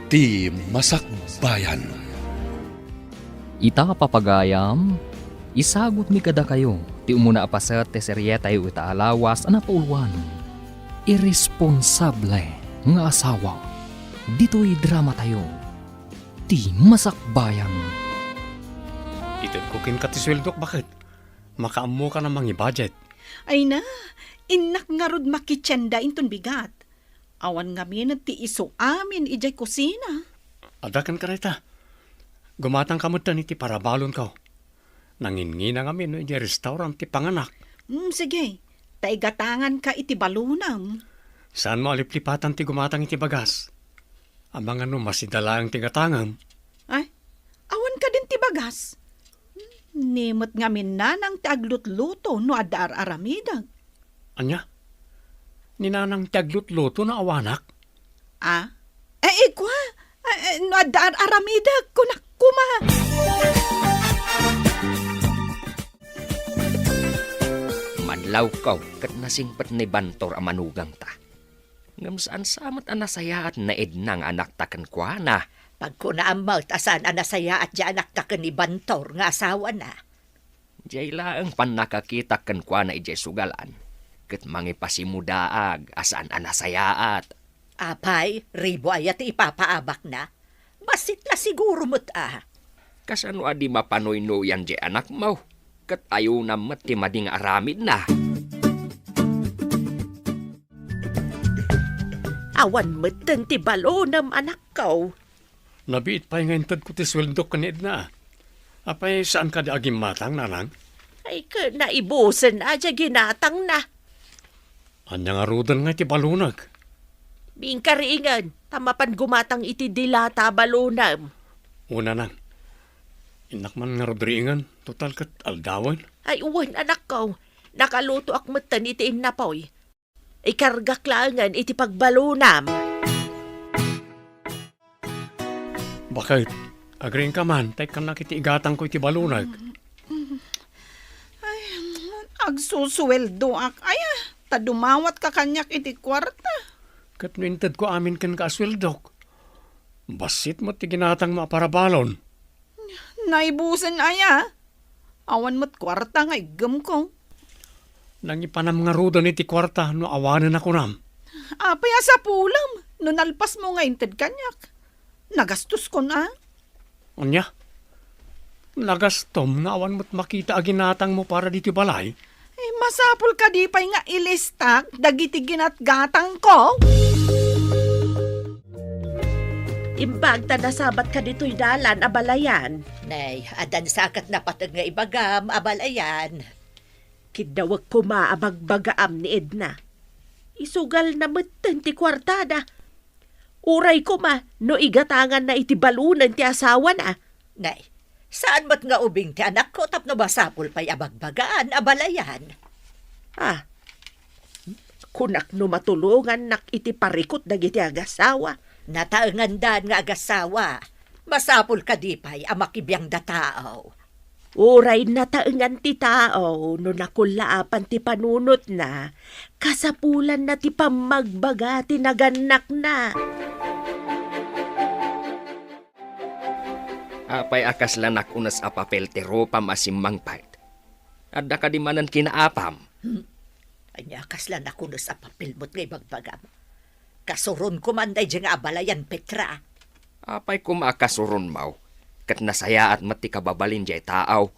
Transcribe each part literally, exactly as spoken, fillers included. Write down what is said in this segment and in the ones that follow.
Ti Masakbayan. Ita, papagayam, isagutmi kadakayo ti umuna a paset ti serietayo ita a lawas a napauluan, Iresponsable nga Asawa. Ditoy dramatayo, Ti Masakbayan. Itedko kenka ti sueldok, baket. Makaammokan a mangi-budget. Ay na, innak ngarud makitienda inton bigat. Awan ngamin ti isu amin idiay kusina. Adda kenka dayta. Gumatangka metten iti parabalonko. Nanginnginang amin no idiay restaurant ti panganak. Hmm, sige. Ta igatanganka iti balonam. Saanmo a liplipatan ti gumatang iti bagas? Amangan no masida laeng ti gatangem. Ay, awan kadin ti bagas? Ni met ngamin nanang ti aglutluto no adda ar-aramidek. Ania? Ni nanang ti aglutluto no awanak? Ah? Eh, ikua? Eh, eh, no adda ar-aramidek, kunak koma. Madlawko ket nasingpet ni Bantor a manugangta. Ngem saan sa met a nasayaat ni Edna nga anakta kenkuana. Pagkunaam met a saan a nasayaat ti anakta ken ni Bantor nga asawana. Diay laeng pannakakitak kenkuana idiay sugalan, ket mangipasimudaag a saan a nasayaat. Apay, ribu aya ti ipapaabakna? Bassit la siguro met a. Kasano a di mapanuynoyan diay anakmo? Ket ayonam met ti madi nga aramidna. Awan metten ti balonem, anakko. Nabiit pay nga intedko ti sueldok ken ni Edna. Apay, saan kadi a gimmatang, nanang? Ay, ket naibusen a diay ginatangna. Ania ngaruden nga iti balonek? Biingka riingen, ta mapan gumatang iti dilata a balonem. O, nanang. Innak man ngarud riingen, total ket aldawen. Ay, wen, anakko. Nakalutoak metten iti innapoy. Ikargak laengen iti pagbalonam. Baket, agriingka man, ta ikkannak iti igatangko iti balonek. Ay, agsusueldoak aya, ta dumawatka kaniak iti kuarta. Ket no intedko amin kenka a sueldok, bassit met ti ginatangmo a parabalon. Naibusen aya? Awan met kuarta nga iggemko. Nangipanam ngaruden iti kuarta no awanen a kunam. Apay a sapulem no nalpasmo nga inted kaniak? Nagastoskon a? Ania? Nagastom nga awan met makita a ginatangmo para ditoy balay? Eh, masapul kadi pay nga ilistak dagiti ginatgatangko? Imbag ta nasabatka ditoy dalan, abalayan. Nay, addan sa ket napateg nga ibagam, abalayan. Kiddawek koma a bagbagaam ni Edna. Isugalna metten ti kuartada. Uray koma no igatanganna iti balonen ti asawana. Nay, saan met nga ubing ti anakko tapno masapul pay a bagbagaan, abalayan. Ah, kunak no matulongannak iti parikut dagiti agasawa. Nataengandan nga agasawa. Masapul kadi pay a makibiangda tao? Uray nataengan ti tao no nakullaapan ti panunotna, kasapulanna ti pammagbaga ti nagannakna. Apay a kasla nakunes a papel ti rupam a simmangpet? Adda kadi manen kinaapam? Hmm? Ania kasla nakunes a papel met nga ibagbagam? Kasuronko man daydiay nga abalayan, Petra. Apay koma a kasuronmo, ket nasayaat met ti kababalin diay tao.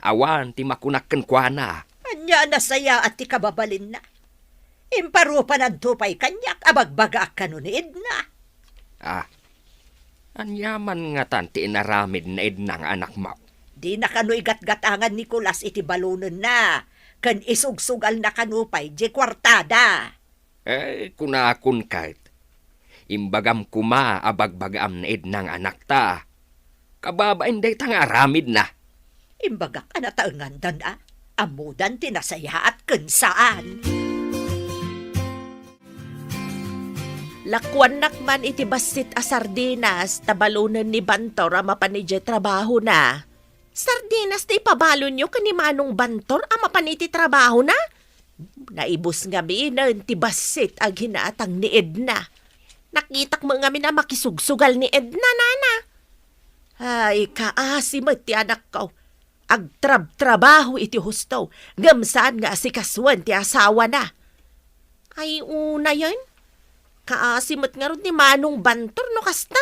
Awan ti makunak kenkuana. Ania a nasayaat ti kababalinna? Imparupananto pay kaniak a bagbagaak kano ni Edna. Ah, ania man ngatan ti inaramid ni Edna nga anakmo? Dina kano igatgatangan ni Nicolas iti balonenna, ken isugsugalna kano pay diay kuartada. Eh, kunakon ket, imbagam koma a bagbagaam ni Edna nga anakta. Kababain dayta nga aramidna. Imbagak a nataengandan a, ammodan ti nasayaat ken saan. Lakuannak man iti bassit a sardinas ta balonen ni Bantor a mapan idiay trabahona. Sardinas ti ipabalonyo ken ni Manong Bantor a mapan iti trabahona? Naibus ngaminen ti bassit a ginatang ni Edna. Nakitak met ngamin a makisugsugal ni Edna, nana. Ay, kaasi met ti anakko. Agtrabtrabaho iti husto, ngem saan nga asikasuen ti asawana. Ay, unayen, kaasi met ngarud ni Manong Bantor no kasta.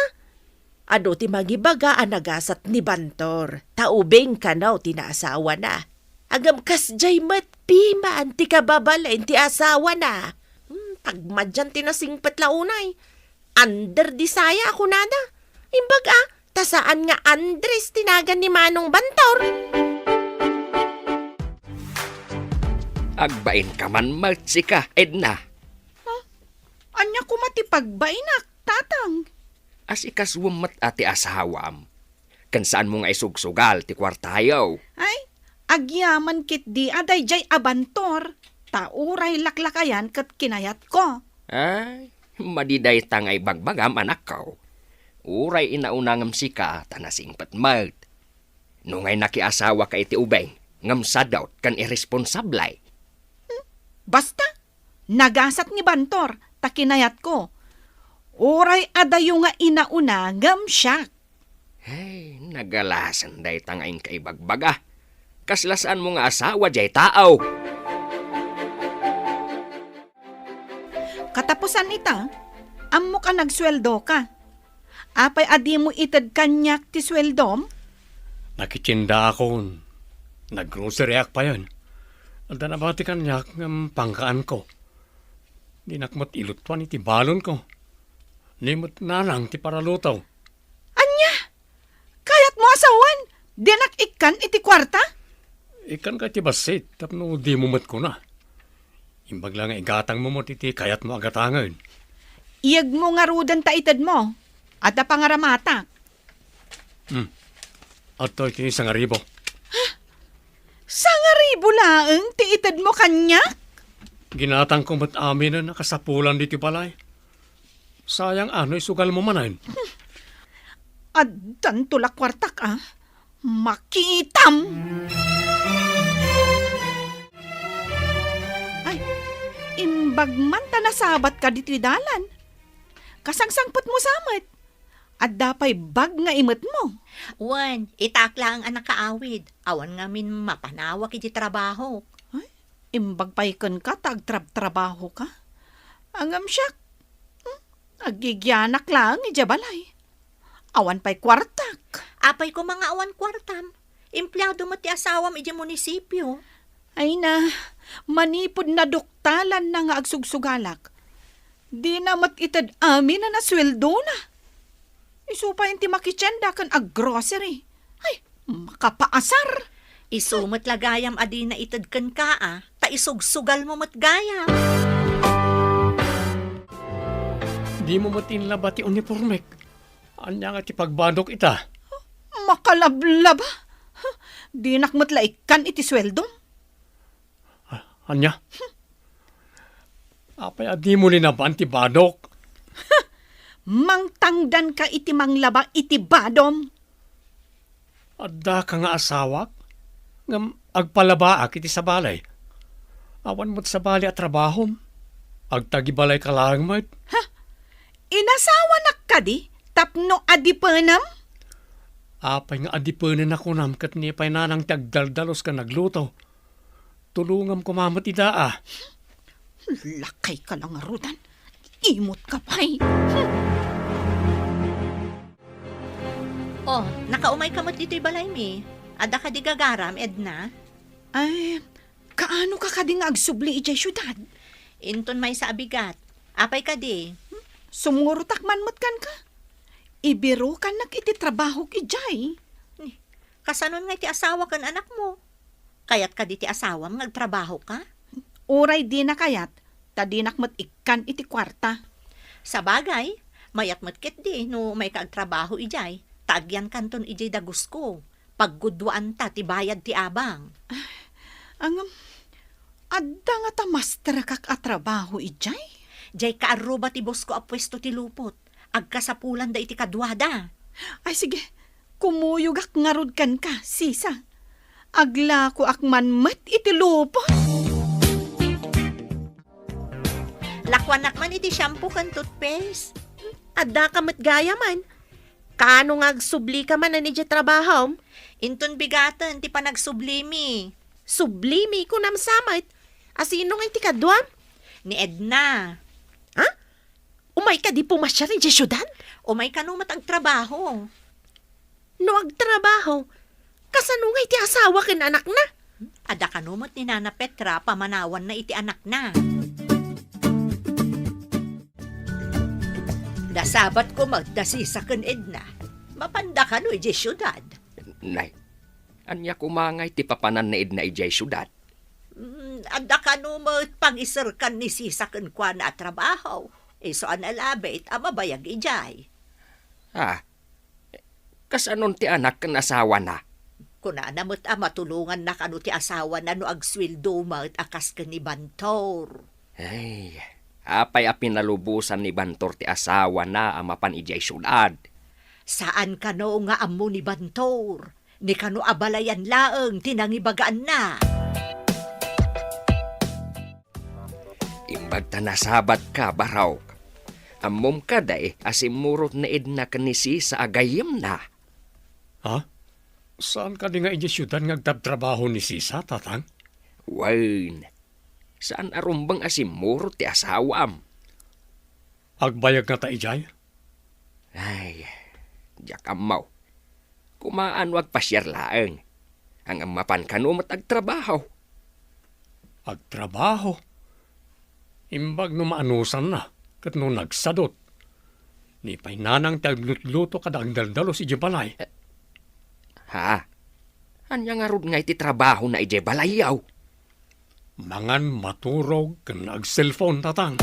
Adu ti mangibaga a nagasat ni Bantor, ta ubing kano ti naasawana. Ngem kasdiay met piman ti kababalin ti asawana. Hmm, tagmadian ti nasingpet la unay. Under di saya a kunada. Imbag a, ta saan nga Andres ti nagan ni Manong Bantor. Agbainka man met sika, Edna. Ha? Ania koma ti pagbainak, Tatang? Asikasuem met a ti asawam. Ken saanmo nga isugsugal ti kuartayo. Ay, agyaman ketdi a daydiay a Bantor, ta uray laklakayan ket kinayatko. Ay, madi dayta nga ibagbagam, anakko. Uray inauna ngem sika ta nasingpet met. No ngay nakiasawaka iti ubing, ngem sadot ken irresponsable. Hmm, basta, nagasat ni Bantor, ta kinayatko. Uray adayo nga inauna ngem siak. Ay, nagalasen dayta nga inka ibagbaga. Kasla saanmo nga asawa diay tao. Katapusan ita, ammok a nagsueldoka. Apay a dimo ited kaniak ti sueldom? Nakitiendaakon. Naggroceryak payen. Adda nabati kaniak ngem pangkaanko. Dinak met ilutuan iti balonko. Ni met nanang ti paraluto. Ania? Kayatmo a sawen? Dinak ikkan iti kuarta? Ikkanka iti bassit tapno dimo met kuna. Imbag la nga igatangmo met iti kayatmo a gatangen. Iyegmo ngaruden ta itedmo. Adda pangaramatak. Hmm. Adtoy ti sangaribu. Sangaribu laeng ti itedmo kaniak? Ginatangko met aminen a kasapulan ditoy balay. Sayang a no isugalmo manen. Addanto la kuartak a. Makitam! Ay, imbag man ta nasabatka ditoy dalan. Kasangsangpetmo sa met. Adda pay bag nga imetmo. Wen, itak laeng a nakaawid. Awan ngamin mapanawak iti trabahok. Ay, imbag pay kenka ta agtrabtrabahoka. Ngem siak, hmm, agigianak laeng idiay balay. Awan pay kuartak. Apay koma nga awan kuartam? Empleado met ti asawam idiay munisipio. Ay na, manipud naduktalanna nga agsugsugalak, dina met ited amin a nasueldona. Isu pay ti makitienda ken aggrocery. Ay, makapaasar! Isu met la gayam a dina ited kenka a, ta isugsugalmo met gayam. Dimo met inlaba ti unipormek. Ania nga ti pagbadok ita? Makalablaba? Dinak met la ikkan iti sueldom. Ah, ania? Apay a dimo linaban ti badok? Mangtangdanka iti manglaba iti badom. Addaka nga asawak, ngem agpalabaak iti sabali. Awan met sabali a trabahom. Agtagibalayka laeng met. Ha? Inasawanak kadi tapno adipenem? Apay nga adipenen a kunam ket ni pay nanang ti agdaldalus ken agluto? Tulongam koma met ida a. Lakayka la ngaruden. Imutka pay. Hmm. Oh, nakaumayka met ditoy balaymi. Adda kadi gagaram, Edna? Ay, kaanoka kadi nga agsubli idiay siudad? Inton maysa a bigat. Apay kadi? Sumurotak man met kenka. Ibirokannak iti trabahok idiay. Ni, kasanon nga iti asawa ken anakmo? Kayat kadi ti asawam nga agtrabahoka? Uray dina kayat, ta dinak met ikkan iti kuarta. Sabagay, mayat met ketdi no mayka agtrabaho idiay, ta agyankanton idiay dagusko. Pagguduanta ti bayad ti abang. Ngem, adda ngata masterakak a trabaho idiay? Diay kaarruba ti bosko a puesto ti lupot. Agkasapulanda iti kaduada. Ay, sige. Kumuyogak ngarud kenka, sisa. Aglakoak man met iti lupot. Lakuanak man iti shampoo ken toothpaste. Addaka met gayamen. Kaano nga agsublika manen idiay trabahom? Inton bigaten ti panagsublimi. Sublimi, kunam sa met. Asino ngay ti kaduam? Ni Edna. Ha? Umay kadi pumasiar idiay siudad? Umay kano met agtrabaho. No agtrabaho, kasano ngay ti asawa ken anakna? Adda kano met ni Nana Petra pamanawanna iti anakna. Nasabatko met da Sisa ken Edna. Mapanda kano idiay siudad? Nay, ania koma ngay ti papanan ni Edna idiay siudad? Mm, adda kano met pangiserkan ni Sisa kenkuana a trabaho. Isu a nalabit a mabayag idiay. Ah, kasanon ti anak ken asawana? Kunana met a matulonganna kano ti asawana no agsueldo met a kas ken ni Bantor. Ay, apay a pinalubosan ni Bantor ti asawana a mapan idiay siudad? Saan kano nga ammo ni Bantor, ni kano a balayan laeng ti nangibagaanna. Imbag ta nasabatka, Barok. Ammom kadi a simmurot ni Edna ken ni Sisa a gayyemna? Ha? Saan kadi nga idiay siudad nga agtabtrabaho ni Sisa, Tatang? Wen, saan a rumbeng a simmurot ti asawam. Agbayag ngata idiay? Ay, diak ammo. Kumaano agpasiar laeng. Ang mapan kano met agtrabaho. Agtrabaho? Imbag no maanusanna, ket no nagsadut. Ni pay nanang ti aglutluto kada agdaldalus idiay balay. Ha? Ania ngarud nga iti trabahona idiay balayyo? Mangan, maturog, ken agselpon, Tatang.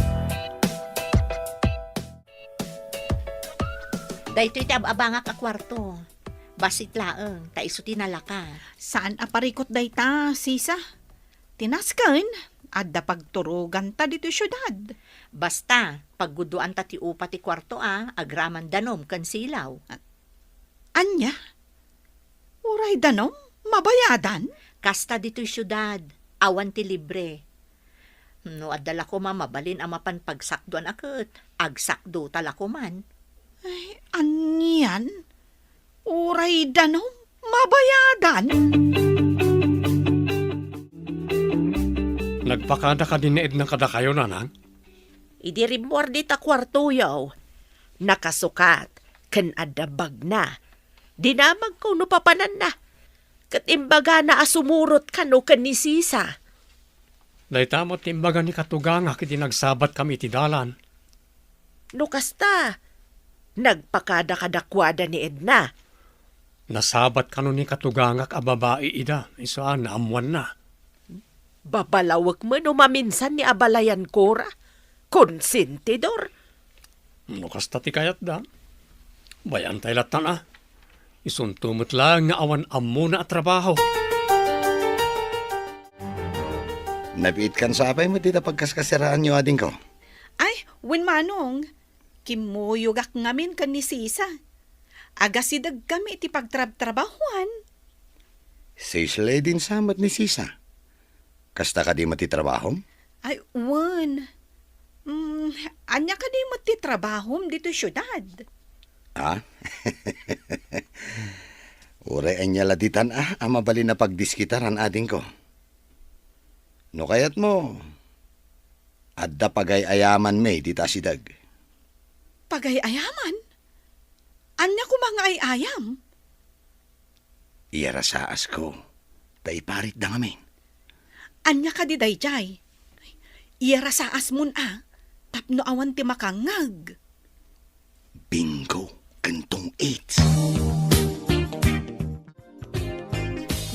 Daytoy ti ab-abangak a kuarto. Bassit laeng, ta isu ti nalaka. Saan a parikut dayta, Sisa? Ti nasken, adda pagturoganta ditoy siudad. Basta, paggudoanta ti upa ti kuarto a, agraman danom ken silaw. A-, ania? Uray danom? Mabayadan? Kasta ditoy siudad, awan ti libre. No adda la koma mabalin a mapan pagsakdoan a ket, agsakdota la koman. Ay, anian? Uray danom? Mabayadan? Nagpakada kadi ni Edna kadakayo, Nanang? Idi rimmuar dita kuartoyo, nakasukat, ken adda bagna. Dinamagko no papananna, ket imbagana a sumurot kano ken ni Sisa. Dayta met ti imbaga ni katugangak idi nagsabatkami iti dalan. No kasta, nagpakada kadakuada ni Edna. Nasabat kano ni katugangak a babai ida, isu a naammoanna. Babalawek met no maminsan ni abalayan Cora. Konsentidor. No kasta ti kayatda, bay-antay lattan a. Isunto met laeng nga awan ammona a trabaho. Nabiitkan sa apay met dita pagkaskasiraanyo, adingko? Ay, wen, Manong. Kimmuyogak ngamin ken ni Sisa. Agasidegkami iti pagtrabtrabahuan. Sisledin sa met ni Sisa. Kasta kadi met ti trabahom? Ay, wen. Mm, ania kadi met ti trabahom ditoy siudad? Ah? Uray ania la ditan a, a mabalin a pagdiskitaran, adingko. No kayatmo, adda pagay-ayamanmi dita asideg. Pagay-ayaman? Ania koma nga ay-ayam? Iyarasaasko, ta iparitda ngamin. Ania kadi daydiay? Iyarasaasmon a, tapno awan ti makangngeg. Bingo ken tong-its.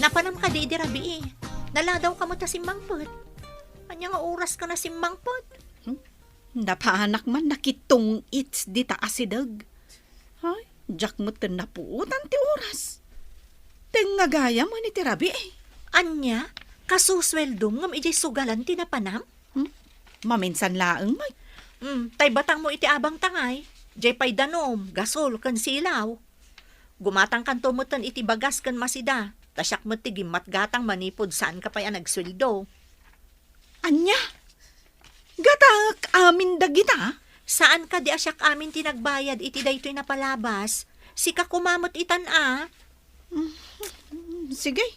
Napanam kadi idi rabii? Naladawka met a simmangpet. Ania nga oraska a simmangpet? Hmm? Napanak man nakitong-its dita asideg. Ay, diak met ken napuotan ti oras. Tengnga gayam iti rabii. Ania? Kasusueldom ngem idiay sugalan ti napanam? Hmm? Maminsan laeng, may. Hmm, tay batangmo iti abang tangay. Diay pay danom, gasol, ken silaw. Gumatangkanto metten iti bagas ken masida, ta siak met ti gimmatgatang manipud saanka pay a nagsueldo. Ania? Gatak amin dagita? Saan kadi a siak amin ti nagbayad iti daytoy napalabas? Sika koma met itan a. Mm, sige.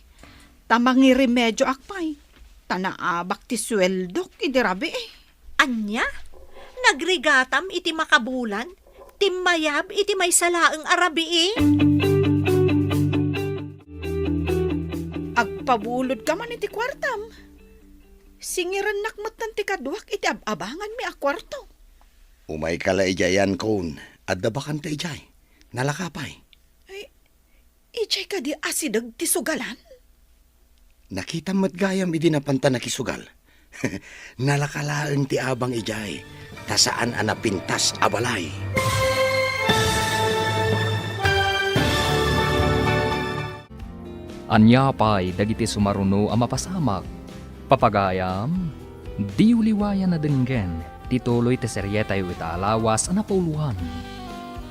Ta mangiremedioak pay. Ta naabak ti sueldok idi rabii. Ania? Nagrigatam iti makabulan? Timmayab iti maysa laeng a rabii? Agpabulodka man iti kuartam. Singirennak metten ti kaduak iti ab-abanganmi a kuarto. Umayka la idiay, Ankon. Adda bakante idiay. Nalaka pay. Ay, idiay kadi asideg ti sugalan? Nakitam met gayam idi napanta nakisugal. Nalaka laeng ti abang idiay, ta saan a napintas a balay. Ania pay dagiti sumaruno a mapasamak? Papagayam, diyo liwayan a denggen ti tuloy ti serietayo ita a lawas a napauluan,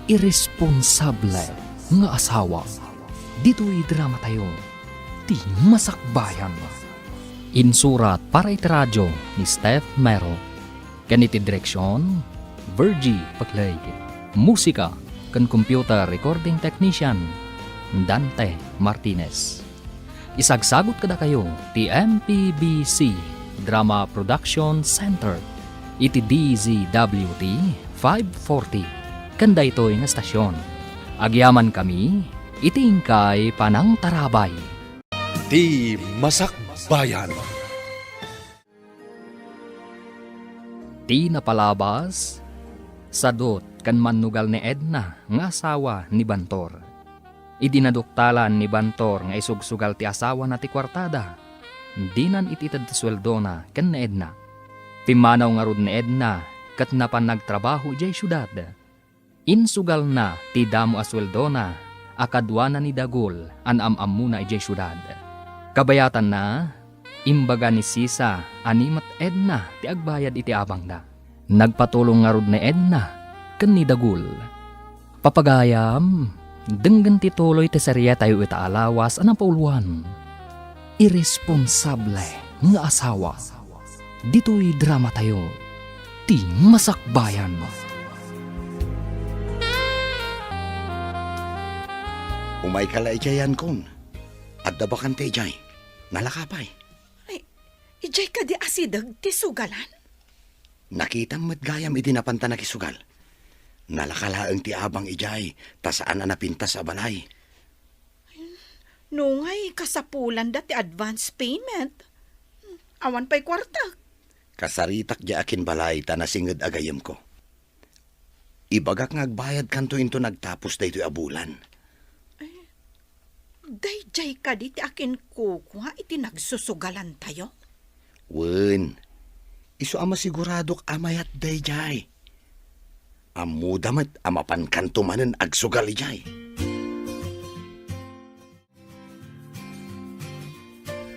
Iresponsable nga Asawa. Ditoy dramatayo, Ti Masakbayan. Insurat para iti radio ni Steph Mero. Ken iti direksion, Virgie Paclay. Musika ken computer recording technician, Dante Martinez. Isagsagut kadakayo ti M P B C Drama Production Center iti D Z W T five forty ken daytoy nga estasion. Agyamankami iti inkay panangtarabay. Ti Masakbayan. Ti napalabas, sadut ken mannugal ni Edna nga asawa ni Bantor. Idi naduktalan ni Bantor nga isugsugal ti asawana ti kuartada, dinan it-ited ti sueldona ken ni Edna. Pimmanaw ngarud ni Edna ket napan nagtrabaho idiay siudad. Insugalna ti damo a sueldona a kaduana ni Dagul a naam-ammona idiay siudad. Kabayatanna, imbaga ni Sisa a ni met Edna ti agbayad iti abangda. Nagpatulong ngarud ni Edna ken ni Dagul. Papagayam, denggen ti tuloy ti serietayo ita a lawas a napauluan. Iresponsable nga asawa. Ditoy dramatayo, Ti Masakbayan. Umayka la idiay, Ankon. Adda bakante idiay. Nalaka pay. Ay, idiay kadi asideg ti sugalan? Nakitam met gayam idi napanta nakisugal. Nalaka laeng ti abang idiay, ta saan a napintas a balay. Nungay kasapulanda ti advance payment. Awan pay kuarta. Kasaritak diay akinbalay ta nasinged a gayyemko. Ibagak nga agbayadkanto inton agtapos daytoy a bulan. Daydiay kadi ti akinkukua iti nagsusugalantayo? Wen, isu a masiguradok a mayat daydiay. Ammoda met a mapankanto manen agsugal idiay.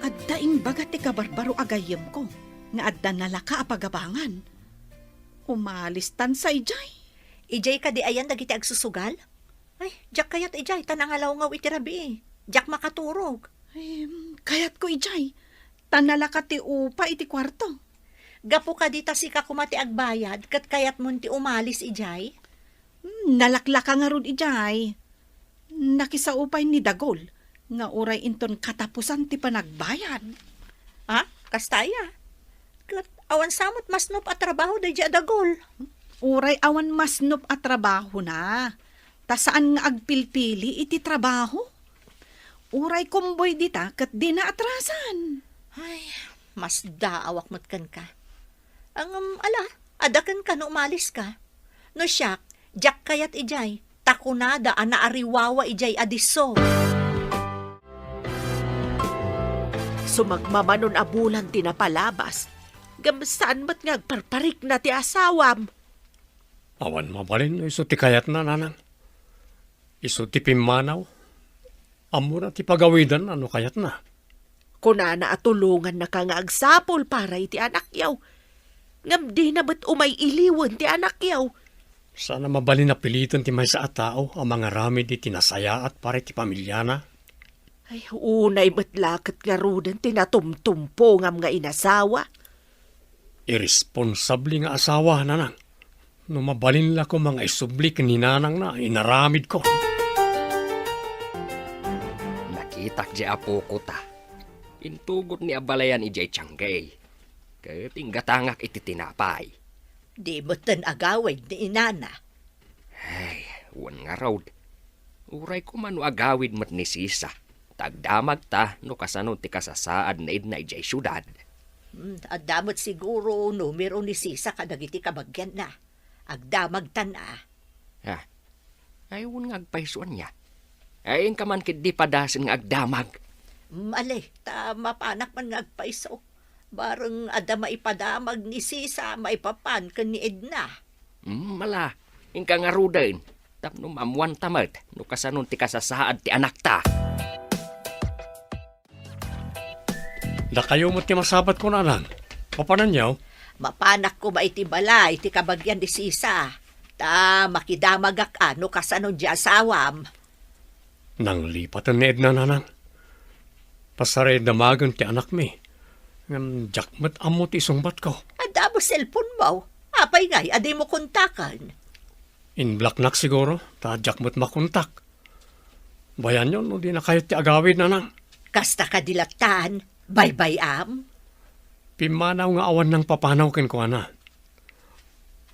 Adda imbaga ti kabarbaro a gayyemko nga adda nalaka a pagabangan. Umalistan sa idiay. Idiay kadi ayan dagiti agsusugal? Ay, diak kayat idiay, ta nangalawngaw iti rabii. Diak makaturog. Ay, kayatko idiay, ta nalaka ti upa iti kuarto. Gapu kadi ta sika koma ti agbayad, ket kayatmon ti umalis idiay? Hmm, nalaklaka ngarud idiay. Nakisao pay ni Dagul nga uray inton katapusan ti panagbayad. Ah, kasta aya? Ket awan sa met masnop a trabaho daydiay a Dagul? Uray awan masnop a trabahona, ta saan nga agpilpili iti trabaho. Uray kumboy dita ket dina atrasan. Ay, masdaawak met kenka. Ngem, ala, adda kenka no umaliska. No siak, diak kayat idiay, ta kunada a naariwawa idiay a disso. Sumagmamanon a bulan ti napalabas, ngem saan met nga agparparikna ti asawam. Awan mabalin no isu ti kayatna, nanang. Isu ti pimmanaw. Ammona ti pagawidanna no kayatna. Kunana a tulongannaka nga agsapul para iti anakyo. Ngem dina met umay-iliwen ti anakyo. Saan a mabalin a piliten ti maysa a tao a mangaramid iti nasayaat para iti pamiliana. Ay, unay met la ket ngaruden ti natumtumpongam nga inasawa. Iresponsable nga asawa, nanang. No mabalin la koma nga isubli ken ni nanangna, inaramidko. Nakitak diay apoko ta. Intugot ni a balayan idiay tiangga. Ket inggatangak iti tinapay. Di metten agawid ni inana. Ay, wen ngarud. Uray koma no agawid met ni Sisa. Ta agdamagta no kasano ti kasasaad ni Edna idiay siudad. Hmm, adda met siguro numero ni Sisa kadagiti kabagianna. Agdamagtan a. Ah, ay, wen nga agpayso ania. Ay, inka man ketdi padasen nga agdamag. Mali, ta mapanak man nga agpayso. Bareng adda maipadamag ni Sisa maipapan ken ni Edna. Mm, mala, inka ngaruden. Tapno maammuanta met no kasano ti kasasaad ti anakta. Dakayo met ti masabatko, nanang. Mapananyo? Mapanak koma iti balay ti kabagian ni Sisa. Ta makidamagak a no kasano diay asawam. Nanglipaten ni Edna, nanang. Pasarayda damagen ti anakmi. Ngem diak met ammo ti isungbatko. Adda met cellphone-mo. Apay ngay a dimo kontaken? Inblocknak siguro, ta diak met makontak. Bayanyo no dina kayat ti agawid, nanang. Kasta kadi lattan, baybay-am? Pimmanaw nga awan nangpapanaw kenkuana.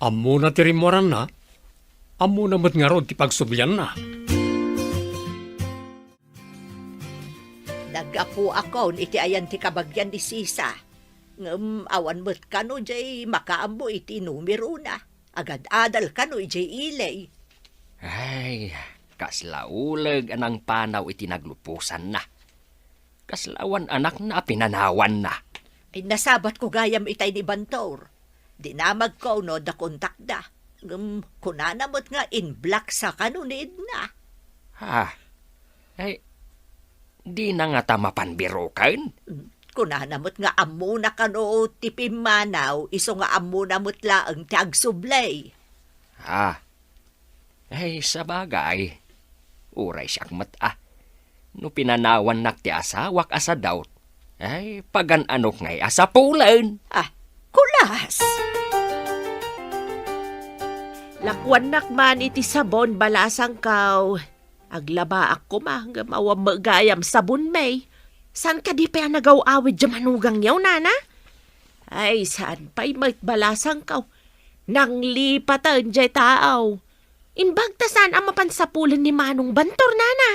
Ammona ti rimmuaranna, ammona met ngarud ti pagsublianna. Naggapuakon iti ayan ti kabagian ni Sisa. Ngem awan met kano diay makaammo iti numerona. Agad-adal kano idiay ili. Ay, kasla uleg a nangpanaw iti nagluposanna. Kasla awan anakna a pinanawanna. Ay, nasabatko gayam itay ni Bantor. Dinamagko no adda kontakda. Ngem kunana met nga inblock sa kano ni Edna. Ha? Ay, dina ngata mapan biroken? Mm, kunana met nga ammona kano ti pimmanaw, isu nga ammona met laeng ti agsubli. Ah. Ay, sabagay. Uray siak met a. No pinanawannak ti asawak a sadaut, ay, pagan-anok ngay a sapulen. Ah, kulas! Lakuannak man iti sabon, balasangkaw. Aglabaak koma, ngem awan met gayam sabonmi. Saan kadi pay a nagaw-awid diay manugangyo, nana? Ay, saan pay met, balasangkaw. Nanglipaten diay taaw. Imbag ta saan a mapan sapulen ni Manong Bantor, nana?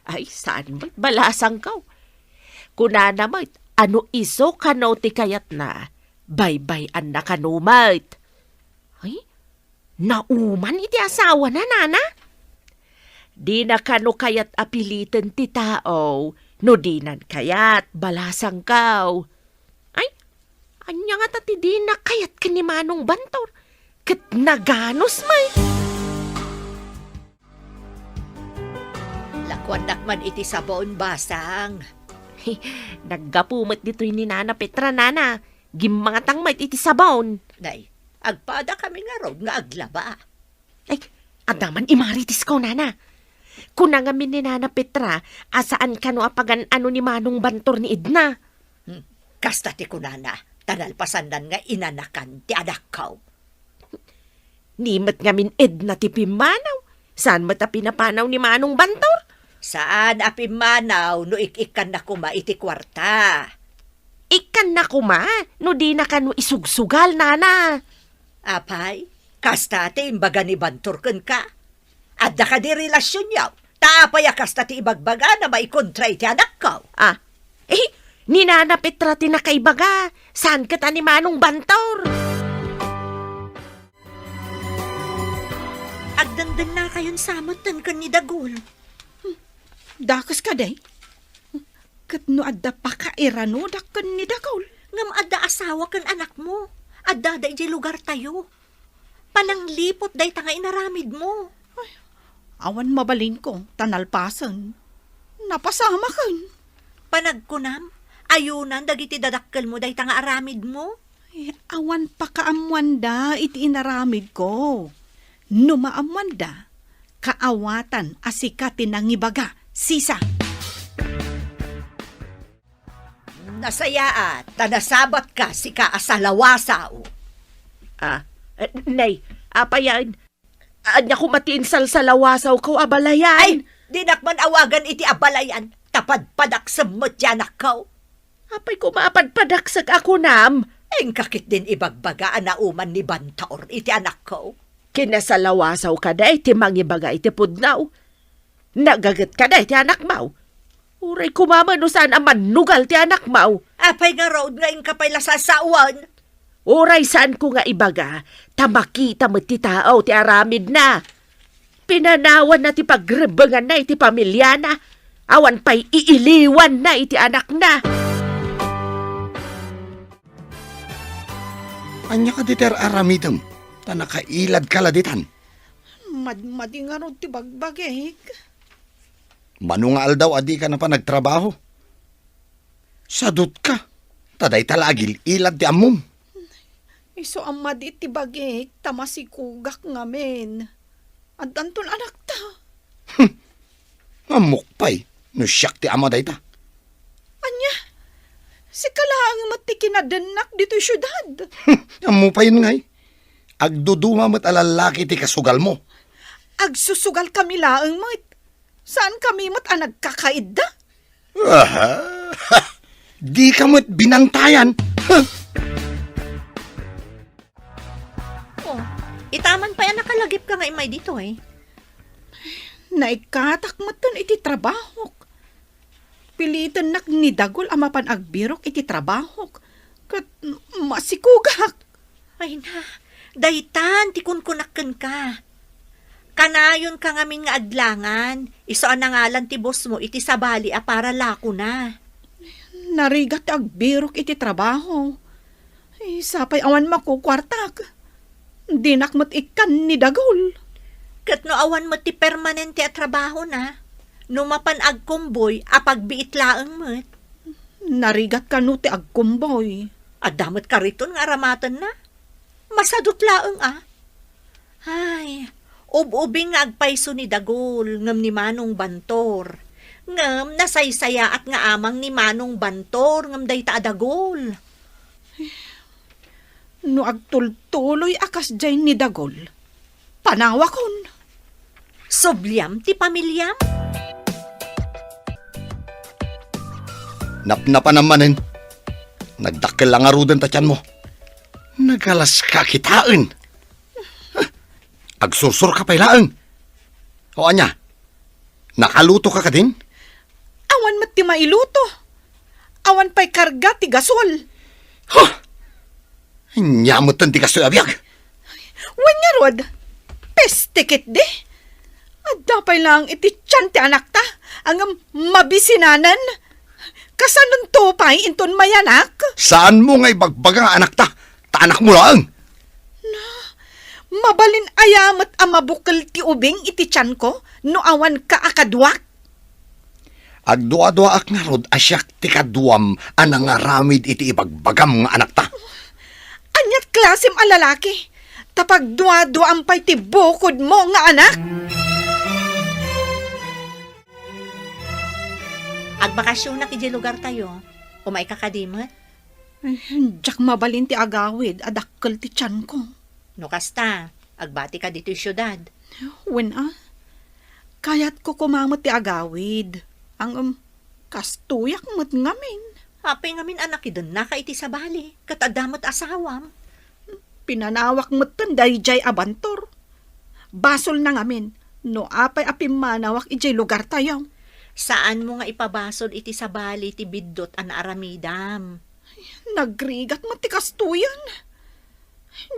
Ay, saan met, balasangkaw. Kunana met, a no isu kano ti kayatna, baybay-anna kano met. Ay, nauman iti asawana, nana? Dina kano kayat a piliten ti tao no dinan kayat, balasangkaw. Ay, ania ngata ti dina kayat ken ni Manong Bantor? Ket naganus met. Lakuannak man iti sabon, basang. Naggapu met ditoy ni Nana Petra, nana. Gimmangatang met iti sabon. Nay, agpada kami ngarud nga aglaba. Ay, adda man imarites ko, nana. Kuna ngamin ni Nana Petra a saan kano a pagan-ano ni Manong Bantor ni Edna. Hmm, kasta ti kunana, ta nalpasannan nga inanakan ti anakko. Ni met ngamin Edna ti pimmanaw, saan met a pinapanaw ni Manong Bantor? Saan a pimmanaw no ik-ikkanna koma iti kuarta. Ikkanna koma no dina kano isugsugal, nana. Apay, kasta ti imbaga ni Bantor kenka? Adda kadi relasionyo? Ta apay a kasta ti ibagbagana maikontra iti anakko? Ah, eh, ni Nana Petra ti nakaibaga, saan ket a ni Manong Bantor? Agdandannakayon sa metten ken ni Dagul. Hmm, dakes kadi? Ket no adda pakairanodak ken ni Dagul? Ngem adda asawa ken anakmo. Addada idiay lugartayo. Panangliput dayta nga inaramidmo. Ay, awan mabalinko, ta nalpasen. Napasamaken. Panagkunam, ayunan dagiti dadakkelmo dayta nga aramidmo. Ay, awan pakaammoanda iti inaramidko. No maammoanda, kaawatan a sika ti nangibaga, sisa. Nasayaat, ta nasabatka, sika a salawasaw. Ah, eh, nay, Apayan, ania koma ti insalsalawasawko a balayan? Ay, dinak man awagan iti abalayan, ta padpadaksem met ti anakko. Apay koma a padpadaksek a kunam? Inka ketdin ibagbaga a nauman ni Bantor iti anakko. Kinasalawasawka dayta mangibaga iti pudno. Nagagetka dayta anakmo. Uray koma met no saan a mannugal ti anakmo. Apay ngarud nga inka pay la sasawen? Uray saanko nga ibaga, ta makita met ti tao ti aramidna. Pinanawanna ti pagrebbenganna iti pamiliana, awan pay iiliwanna iti anakna. Ania kadi ti ar-aramidem, ta nakailadka la ditan? Madmadi ngarud ti bagbagik. Mano nga aldaw a dika napan agtrabaho? Sadutka, ta dayta la agil-ilad ti ammom. Isu a madi ti bagik, ta masikugak ngamin. Addanton anakta. Hm. Ammok pay, no siak ti ama dayta. Ania? Sika laeng met ti kinadennak ditoy siudad. Hm. Ammo payen ngay. Agduduma met a lallaki ti kasugalmo. Agsusugalkami laeng met. Saankami met a nagkakaidda. Aha. Dika met binantayan. Huh. Oh, ita man pay a nakalagipka nga immay ditoy. Naikkatak metten iti trabahok. Pilitennak ni Dagul a mapan agbirok iti trabahok. Ket masikugak. Ay na, daytan ti kunkunak kenka. Kanayonka ngamin nga aglangan, isu a nangalan ti bossmo iti sabali a para lakona. Narigat ti agbirok iti trabaho. Ay, sapay awan makukuartak. Dinak met ikkan ni Dagul. Ket no awan met ti permanente a trabahona, no mapan agkumboy a pagbiit laeng met. Narigat kano ti agkumboy. Adda met kariton nga aramatenna. Masadut laeng a. Ay, ub-ubing nga agpayso ni Dagul ngem ni Manong Bantor. Ngem nasaysayaat nga amang ni Manong Bantor ngem dayta a Dagul. No agtultuloy a kasdiay ni Dagul, panawakon. Subliam ti pamiliam? Napnapanam manen. Nagdakkel la ngaruden ta tianmo. Nagalaska kitaen. Agsursurka pay laeng. O ania? Nakalutoka kadin? Awan met ti mailuto. Awan pay karga ti gasol. Huh! Ania metten ti kastoy a biag? Wen ngarud, peste ketdi. Adda pay laeng iti tian ti anakta, ngem mabisinanen. Kasanonto pay inton mayanak? Saanmo nga ibagbaga nga anakta, ta anakmo laeng. Na, mabalin aya met a mabukel ti ubing iti tianko no awanka a kaduak? Agduaduaak ngarud a siak ti kaduam a nangaramid iti ibagbagam nga anakta. Aniat klasem a lalaki? Ta pagduaduaam pay ti bukodmo nga anak? Agbakasionak idiay lugartayo. Umayka kadi met? Eh, diak mabalin ti agawid a dakkel ti tianko. No kasta, agbatika ditoy siudad. Wen a, kayatko koma met ti agawid. Ngem, kastoyak met ngamin. Apay ngamin a nakidennaka iti sabali, ket adda met asawam? Pinanawak metten daydiay a Bantor. Basolna ngamin no apay a pimmanawak idiay lugartayo. Saanmo nga ipabasol iti sabali ti biddut a naaramidam. Nagrigat met ti kastoyen.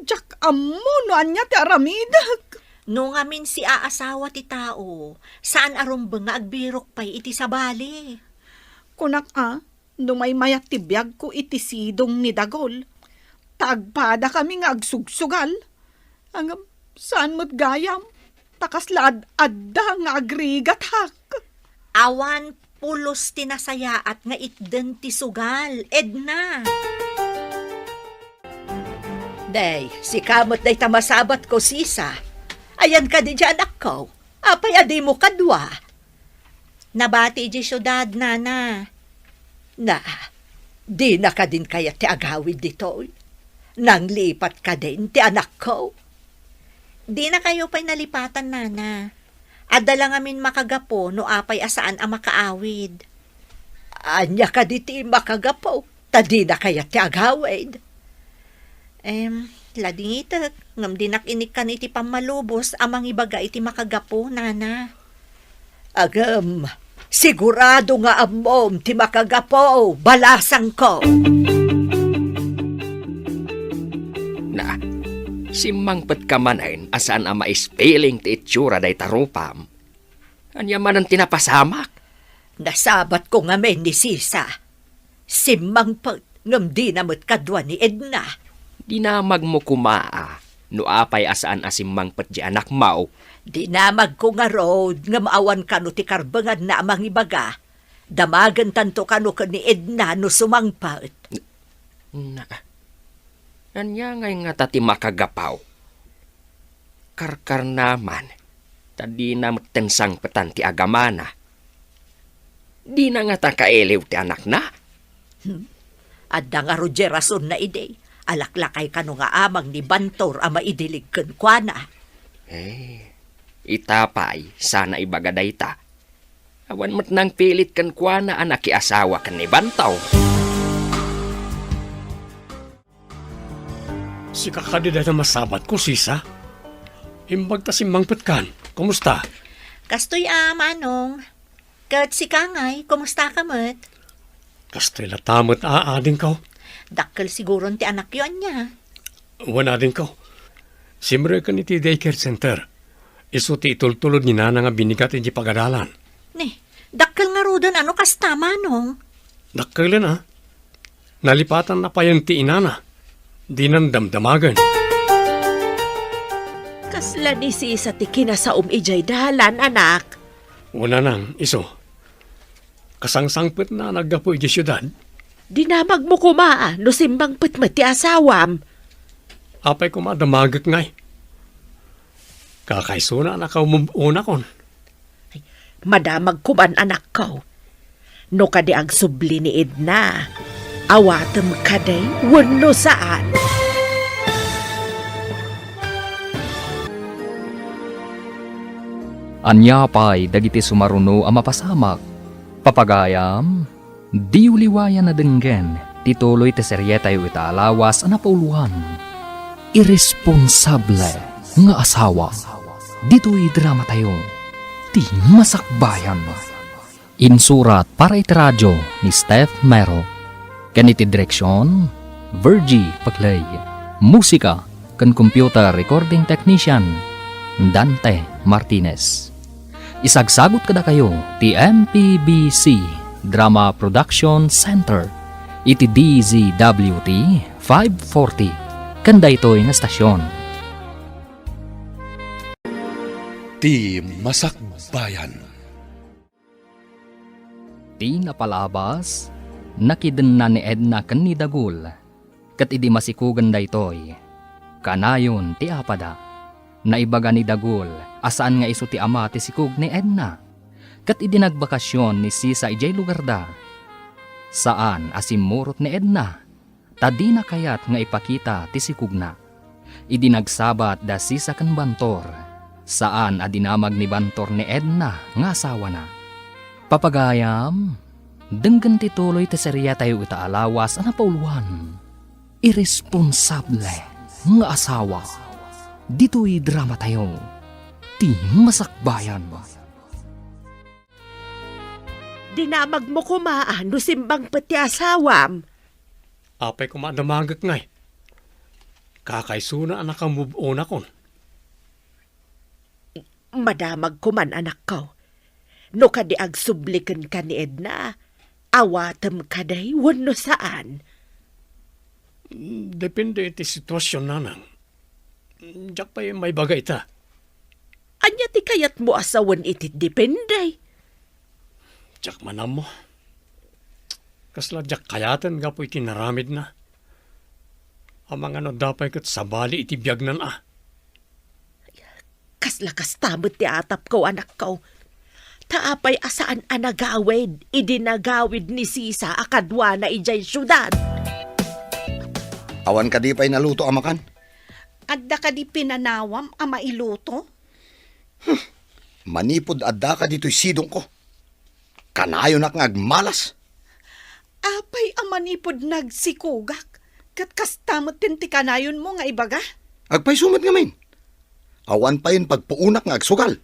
Diak ammo no ania ti aramidek. No ngamin siaasawa ti tao, saan a rumbeng nga agbirok pay iti sabali. Kunak a, no maymayat ti biagko iti sidong ni Dagul, ta agpadakami nga agsugsugal. Ngem, saan met gayam, ta kasla ad-adda nga agrigatak. Awan pulos ti nasayaat nga itden ti sugal, Edna. Day, sika met dayta masabatko, Sisa. Ayan kadi diay anakko? Apay a dimo kadua? Nabati idiay siudad, nana. Na, dina kadin kayat ti agawid ditoy? Nanglipat kadin ti anakko? Dinakayo pay nalipatan, nana. Adda la ngamin makagapu no apay a saan a makaawid. Ania kadi ti makagapu? Ta dina kayat ti agawid. Em, ladingitek, ngem dinak inikkan iti pammalubos a mangibaga iti makagapu, nana. Agem, sigurado nga ammom ti makagapu, balasangko. Na, simmangpetka manen a saan a maispiling ti itsura dayta rupam. Ania manen ti napasamak? Nasabatko ngamin ni Sisa. Simmangpet ngem dina met kadua ni Edna. Dinamagmo koma a no apay a saan a simmangpet ti anakmo. Dinamagko ngarud ngem awan kano ti karbenganna a mangibaga. Damagentanto kano ken ni Edna no sumangpet. Na, ania ngay ngata ti makagapu? Karkarna man, ta dina metten sangpetan ti agamana. Dina ngata kailiw ti anakna? Hmm. Adda ngarud diay rasonna idi. Alaklakay kano nga amang ni Bantor a maidilig kenkuana. Eh, ita pay, saan a ibaga dayta. Awan met nangpilit kenkuana a nakiasawa ken ni Bantor. Sika kadi dayta masabatko, Sisa? Imbag ta simmangpetkan. Kumusta? Kastoy a, Manong. Ket sika ngay, kumustaka met? Kastoy latta met a, adingko. Dakkel siguron ti anakyo, ania? Wen, adingko. Simreken iti daycare center. Isu ti itultulod ni Nana nga binigat iti pagadalan. Ni, dakkel ngaruden a no kasta, Manong? Dakkelen a. Nalipatanna payen ti inana. Dinan damdamagen. Kasla ni Sisa ti kinasaom idiay dalan, anak? Wen, nanang, isu. Kasangsangpetna a naggapu idiay siudad. Dinamagmo koma a no simmangpet met ti asawam. Apay koma a damagek ngay? Kakaisuna a naka-move on akon. Ay, madamag koman, anakko. No kadi agsubli ni Edna, awatem kadi wenno saan. Ania pay dagiti sumaruno a mapasamak? Papagayam, diyo liwayan a denggen ti tuloy ti serietayo ita a lawas a napauluan, Irresponsable nga Asawa. Ditoy dramatayo, Ti Masakbayan. Insurat para iti radio ni Steph Mero. Ken iti direksion, Virgie Paclay. Musika ken computer recording technician, Dante Martinez. Isagsagut kadakayo ti M P B C Drama Production Center iti D Z W T five forty ken daytoy nga estasion. Ti Masakbayan. Ti napalabas, nakidenna ni Edna ken ni Dagul, ket idi masikogen daytoy, kanayon ti apada. Naibaga ni Dagul a saan nga isu ti ama ti sikog ni Edna, ket idi nagbakasyon ni Sisa idiay lugarda, saan a simmurot ni Edna. Ta dina kayat nga ipakita ti sikogna. Idi nagsabat da Sisa ken Bantor, saan a dinamag ni Bantor ni Edna nga asawana. Papagayam, denggen ti tuloy ti serietayo ita a lawas a napauluan, Irresponsable nga Asawa. Ditoy dramatayo, Ti Masakbayan. Dinamagmo koma a no simmangpet ti asawam. Apay koma a damagek ngay? Kakaisuna a naka-move on akon. Madamag koman, anakko. No kadi agsubli kenka ni Edna, awatem kadi wenno saan? Depende iti sitwasyon, nanang. Diak pay maibaga ita. Ania ti kayatmo a sawen iti depende? Diak man ammo. Kasla diak kayaten gapu iti naramidna. Amangan no adda pay ket sabali iti biagnan a. Kasla kasta met ti atapko, anakko. Ta apay a saan a nagawid idi nagawid ni Sisa a kaduana idiay siudad? Awan kadi pay naluto a makan? Adda kadi pinanawam a mailuto? Manipud addaka ditoy sidongko, kanayonak nga agmalas. Apay a manipud nagsikogak, ket kasta met ti kanayonmo nga ibaga? Agpayso met ngamin. Awan payen pagpuonak nga agsugal.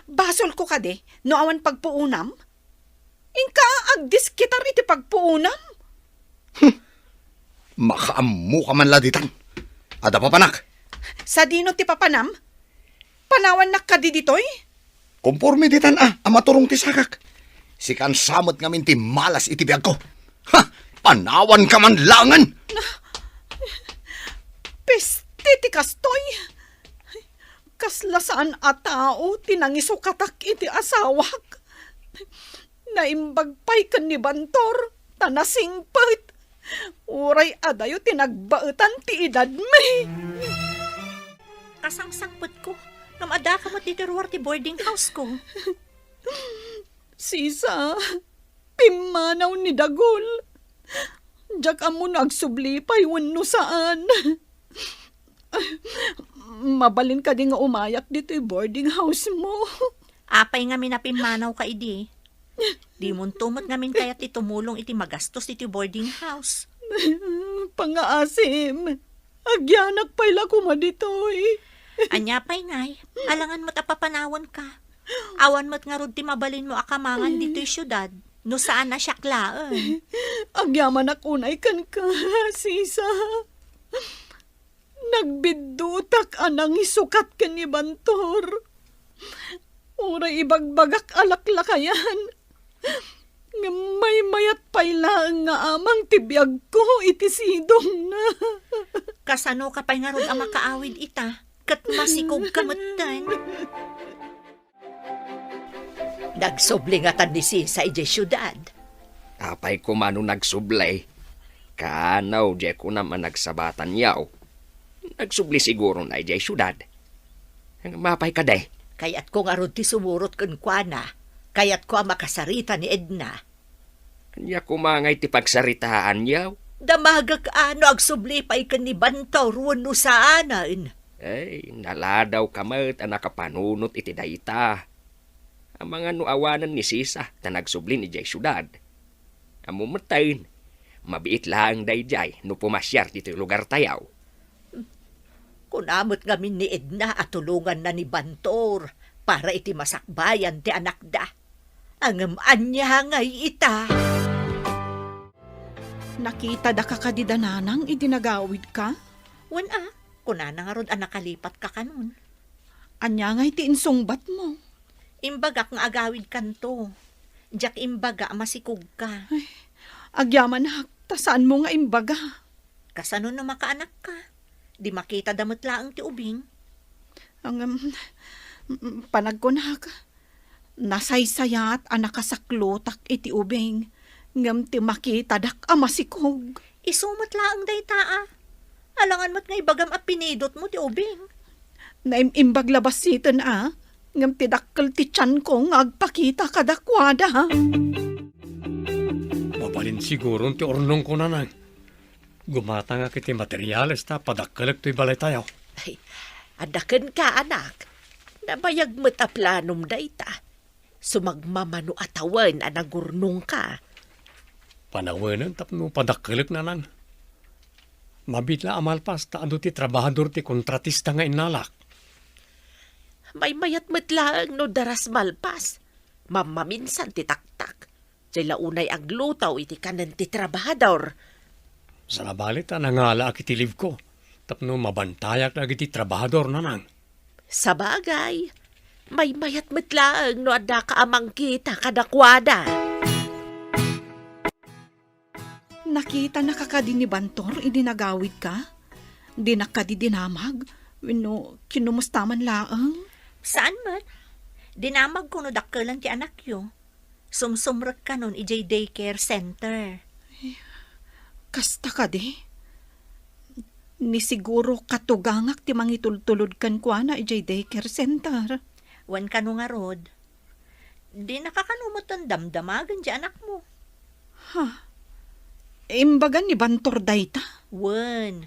Basolko kadi no awan pagpuonam? Inka agdiskitar iti pagpuonam? Makaammoka man la ditan. Adda papanak. Sadino ti papanam? Panawannak kadi ditoy? Komporme ditan a, a maturong ti sakak. Sikan sa met ngamin ti malas iti biagko. Ha! Panawanka man laengen! Peste ti kastoy! Kasla saan a tao ti nangisukatak iti asawak. Naimbag pay ken ni Bantor, ta nasingpet. Uray adayo ti nagbaetan ti edadmi. Kasangsangpetko, ngem addaka met ditoy ruar ti boarding house-ko. Sisa, pimmanaw ni Dagul. Diak ammo no agsubli pay wenno saan. Mabalin kadi nga umayak ditoy boarding house-mo? Apay ngamin a pimmanawka idi? Dimonto met ngamin kayat ti tumulong iti magastos iti boarding house. Pangaasim, agyanak pay la koma ditoy. Ania pay ngay, alangan met a papanawanka. Awan met ngarud ti mabalinmo a kamangan ditoy siudad, no saan a siak laeng. Agyamanak unay kenka, sisa. Nagbiddutak a nangisukat ken ni Bantor. Uray ibagbagak a laklakayan, ngem maymayat pay laeng nga amang ti biagko iti sidongna. Kasanoka pay ngarud a makaawid ita, ket masikogka metten? Nagsubli ngatan ni Sisa idiay siudad. Apay koma no nagsubli? Kano, diay kunam a nagsabatan yaw. Nagsubli sigurona idiay siudad. Apay kadi? Kayatko ngarud ti sumurot kenkuana. Kayatko a makasarita ni Edna. Ania koma ngay ti pagsaritaan yaw? Damagek a no agsubli pay ken ni Bantor wenno saanen. Ay, naladawka met a nakapanunot iti dayta. Amangan no awanen ni Sisa ta nagsubli idiay siudad. Ammom metten, mabiit laeng daydiay no pumasiar ditoy lugartayo. Kuna met ngamin ni Edna a tulonganna ni Bantor para iti masakbayan ti anakda. Ngem ania ngay ita? Nakitada ka kadi da nanang idi nagawidka? Wen a, kunana ngarud a nakalipatka kanon. Ania ngay ti insungbatmo? Imbagak nga agawidkanto. Diak imbaga a masikogka. Ay, agyamanak, ta saanmo nga imbaga. Kasano no makaanakka? Di makitada met laeng ti ubing. Ngem, mm, panagkunak, nasaysayat a nakasaklotak iti ubing, ngem ti makitadak a masikog. Isu met laeng dayta a. Alangan met nga ibagam a pinidotmo ti ubing. Naim-imbag la bassiten a, ngem ti dakkel ti tianko nga agpakita kadakuada. Mabalin siguron ti urnongko, nanang. Gumatangak iti materiales ta padakkelek toy balaytayo. Ay, adda kenka, anak. Nabayag met a planom dayta. Sumagmamano a tawen a nagurnongka. Panawenen tapno padakkelek, nanang. Mabiit la a malpas ta adu ti trabahador ti kontratista nga innalak. Maymayat met laeng no daras malpas. Mammaminsan ti taktak. Diay la unay agluto iti kanen ti trabahador. Sabali ta nangalaak iti leave-ko tapno mabantayak dagiti trabahador, nanang. Sabagay, maymayat met laeng no addaka a mangkita kadakuada. Nakitanaka kadi ni Bantor idi nagawidka? Dinak kadi dinamag? Wenno kinumusta man laeng? Saan met. Dinamagko no dakkelan ti anakyo. Sumsumrek kanon idiay daycare center. Kasta kadi? Ni siguro katugangak ti mangitultulod kenkuana idiay daycare center. Wen kano ngarud, dinaka kano metten damdamagen ti anakmo. Ha? Imbaga ni Bantor dayta? Wen.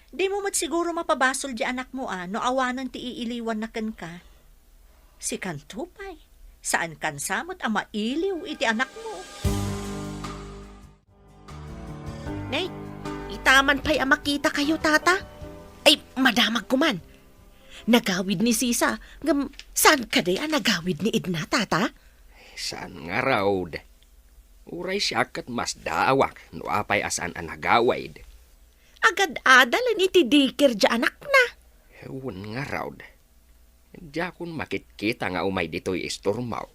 Dimo met siguro mapabasol di anakmo a no awanen ti iiliwanna kenka. Sikanto pay, saankan sa met a mailiw iti anakmo. Nay, itaman pay a makitakayo, Tata. Ay, madamagko man. Nagawid ni Sisa, ngem saan kadi a nagawid ni Edna, Tata? Saan ngarud. Uray siak ket masdaawak no apay a saan a nagawid. Agad-adalen iti daycare di anakna. Wen ngarud. Diakon makitkita nga umay ditoy istormo.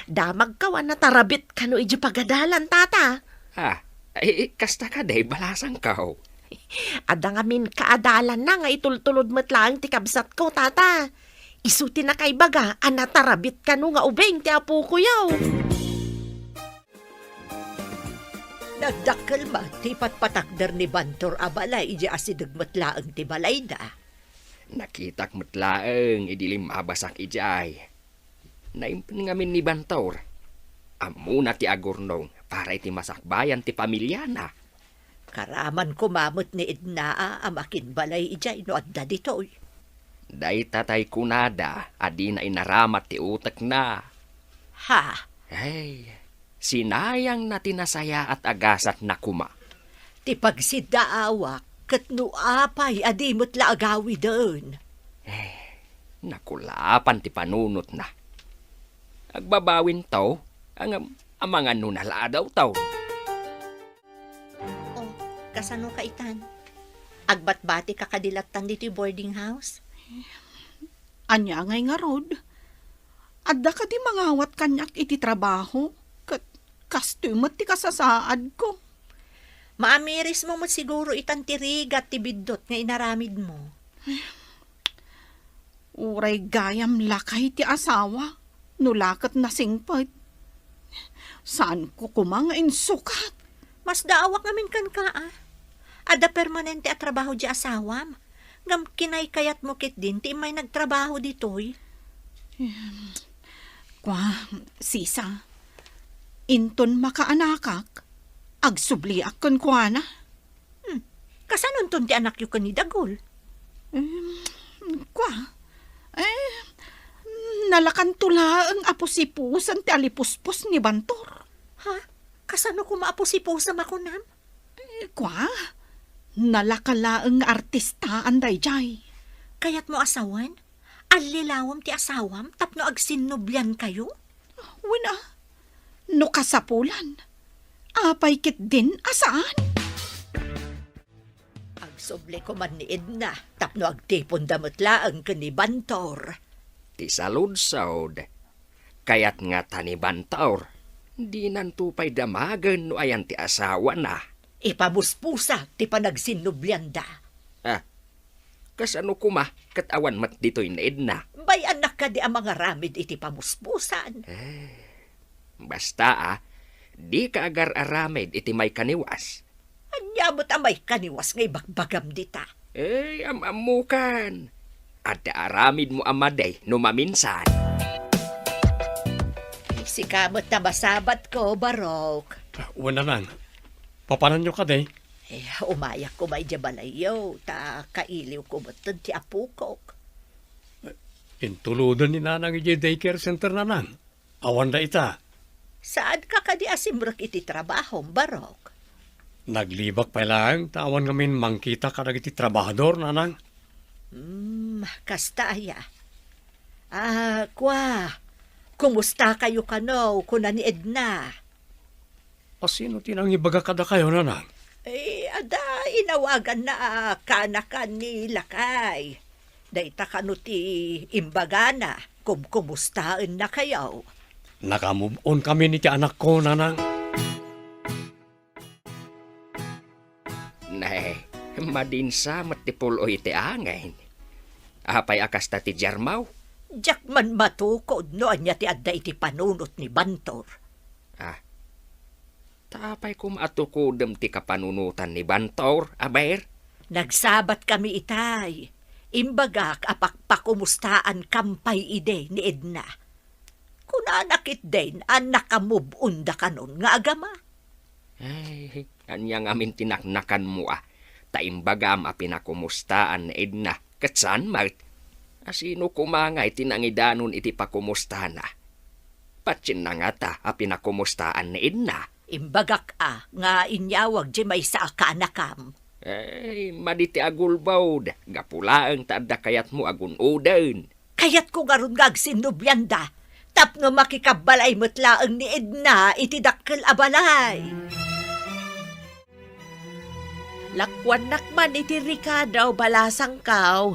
Damagkaw a natarabit kano idiay pagadalan, Tata. Ah, ay, kasta kadi, balasangko. Adda ngamin kaadalanna nga itultulod met laeng ti kabsatko, Tata. Isu ti nakaibaga a natarabit kano nga ubing ti apokoyo. Nagdakkel met ti ipatpatakder ni Bantor a balay idiay asideg met laeng ti balayda. Nakitak met laeng idi limmabasak idiay. Naimpen ngamin ni Bantor. Ammona ti agurnong para iti masakbayan ti pamiliana. Karaman koma met ni Edna a makinbalay idiay no adda ditoy. Dayta tay kunada a dina inaramat ti utekna. Ha? Ay, sinayangna ti nasayaat a gasatna koma. Ti pagsiddaawak ket no apay a di met la agawiden. Eh, nakulapan ti panunotna. Agbabawinto, ngem amangan no naladaw taw. Oh, kasano ka itan? Agbatbati ka kadi lattan ditoy boarding house? Ania ngay ngarud? Adda kadi mangawat kaniak iti trabaho? Ket kastoy met ti kasasaadko. Maamirismo met siguro itan ti rigat ti biddut nga inaramidmo. Uray gayam lakay ti asawa, no la ket nasingpet. Saanko koma nga insukat. Masdaawak ngamin kenka, a. Adda permanente a trabaho di asawam. Ngem kinaykayatmo ketdin ti immay nagtrabaho ditoy. Em, kua, Sisa, inton makaanakak, agsubliak kenkuana. Hmm, kasanonton ti anakyo ken ni Dagul? Em, kua, eh, nalakanto laeng a pusipusan ti alipuspos ni Bantor. Ha? Kasano koma a pusipusam a kunam? Eh, kua, nalaka laeng nga artistaan daydiay. Kayatmo a sawen? Allilawem ti asawam tapno agsinnubliankayo? Wen a, no kasapulan, apay ketdin a saan? Agsubli koman ni Edna tapno agtiponda met laeng ken ni Bantor. Ti saludsod, kayat ngata ni Bantor, dinanto pay damagen no ayan ti asawana. Ipamuspusa ti panagsinnublianda. Ah, kasano koma ket awan met ditoy ni Edna? Bay-annak kadi a mangaramid iti pamuspusan? Eh, basta a, dika agar-aramid iti maikaniwas. Ania met a maikaniwas nga ibagbagam dita? Eh, am-ammokan. Adda aramidmo a madi no maminsan. Sika met ta masabatko, Barok. Wen, nanang. Papananyo kadi? Eh, umayak koma idiay balayyo, ta kailiwko metten ti apokok. Intuloden ni nanang idiay daycare center, nanang. Awan da ita. Saanka kadi a simrek iti trabahom, Barok? Naglibak pay laeng ta awan ngamin mangkita kadagiti trabahador, nanang. Hmm, kasta aya. Ah, kua, kumustakayo kano, kuna ni Edna? A, sino ti nangibaga kadakayo, nanang? Eh, adda inawaganna a kaanakan ni lakay. Dayta kano ti imbagana, kumkumustaennakayo. Nakamove on kami ni ti anakko, nanang. Nay, madinsa met ti pul-oy iti angin. Apay a kasta ti diarmaw? Diak man matukod no ania ti adda iti panunot ni Bantor. Ah, ta apay koma a tukodem ti kapanunotan ni Bantor, aber? Nagsabat kami itay. Imbagak a pakpakumustaan kam pay idi ni Edna. Kunana ketdin a nakamove on da kanon nga agama. Ay, ania ngamin ti naknakanmo a? Ta imbagam a pinakumustaan ni Edna, ket saan met. A sino koma ngay ti nangidanon iti pakumustana? Patien na ngata a pinakumustaan ni Edna? Imbagak a nga inyawag di maysa a kaanakam. Ay, madi ti agulbod, gapu laeng ta adda kayatmo a gun-oden. Kayatko ngarud nga agsinnublianda, tapno makikabbalay met laeng ni Edna iti dakkel a balay. Lakuannak man iti rekado, balasangkaw.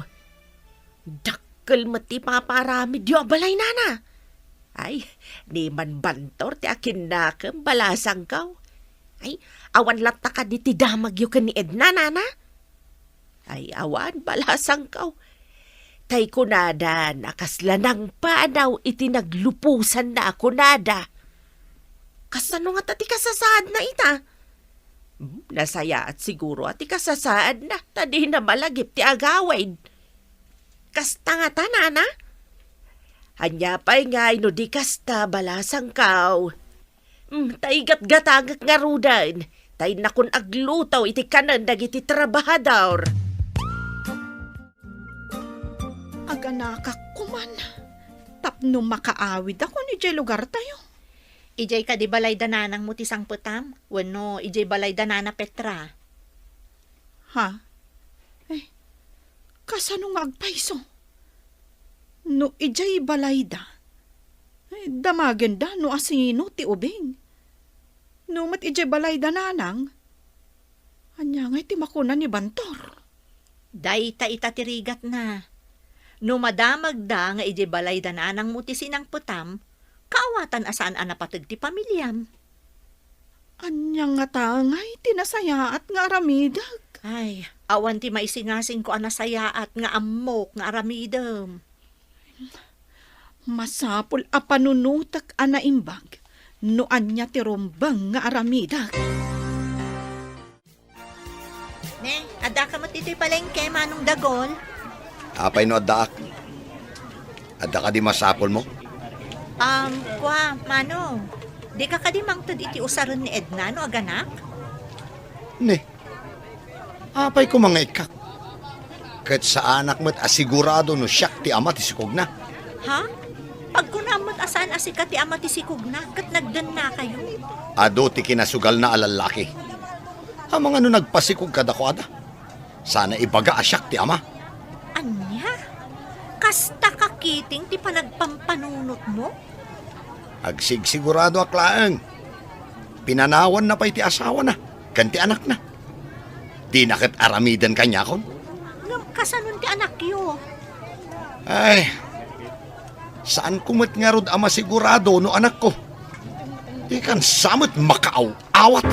Dakkel met ti papaaramidyo a balay, nana. Ay, ni Manbantor ti akinnakem, balasangkaw. Ay, awan latta kadi ti damagyo ken ni Edna, nana? Ay, awan, balasangkaw. Tay kunada, nakasla nangpanaw iti nagluposanna a kunada. Kasano ngata ti kasasaadna ita? Hmm, nasayaat siguro a ti kasasaadna, ta dina malagip ti agawid. Kasta ngata, nana? Ania pay ngay no di kasta, balasangkaw? Hmm, ta igatgatangek ngaruden, ta innakon agluto iti kanen dagiti trabahador. Aganakak koman, tapno makaawidakon idiay lugartayo. Idiay kadi balay da nanangmo ti sangpetam, wenno idiay balay da nana Petra? Ha? Eh, kasano nga agpayso? No idiay balayda, eh, damagenda no asino ti ubing. No met idiay balayda nanang, ania ngay ti makuna ni Bantor? Dayta ita ti rigatna. No madamagda nga idiay balayda nanangmo ti sinangpetam, kaawatan a saan a napateg ti pamiliam. Ania ngata ngay ti nasayaat nga aramidek? Ay, awan ti maisingasingko a nasayaat nga ammok nga aramidem. Masapul a panunotek a naimbag no ania ti rumbeng nga aramidek. Ne, addaka met itoy palengke, Manong Dagol? Apay no addaak? Adda kadi masapulmo? Um, kua, Manong, dika kadi mangted iti usaren ni Edna no aganak? Ne, apay koma nga ikkak? Ket saanak met a sigurado no siak ti ama ti sikogna. Ha? Pagkunam met a saan a sika ti ama ti sikogna ket nagdennakayo? Adu ti kinasugalna a lallaki. Amangan no nagpasikog kadakuada. Sana ibaga a siak ti ama. Ania? Kasta ka kiting ti panagpampanunotmo? Agsigsiguradoak laeng. Pinanawanna pay ti asawana ken ti anakna. Dina ket aramiden kaniakon. Ngem kasanon ti anakyo? Ay, saanko met ngarud a masigurado no anakko. Dikan sa met makaaw-awat.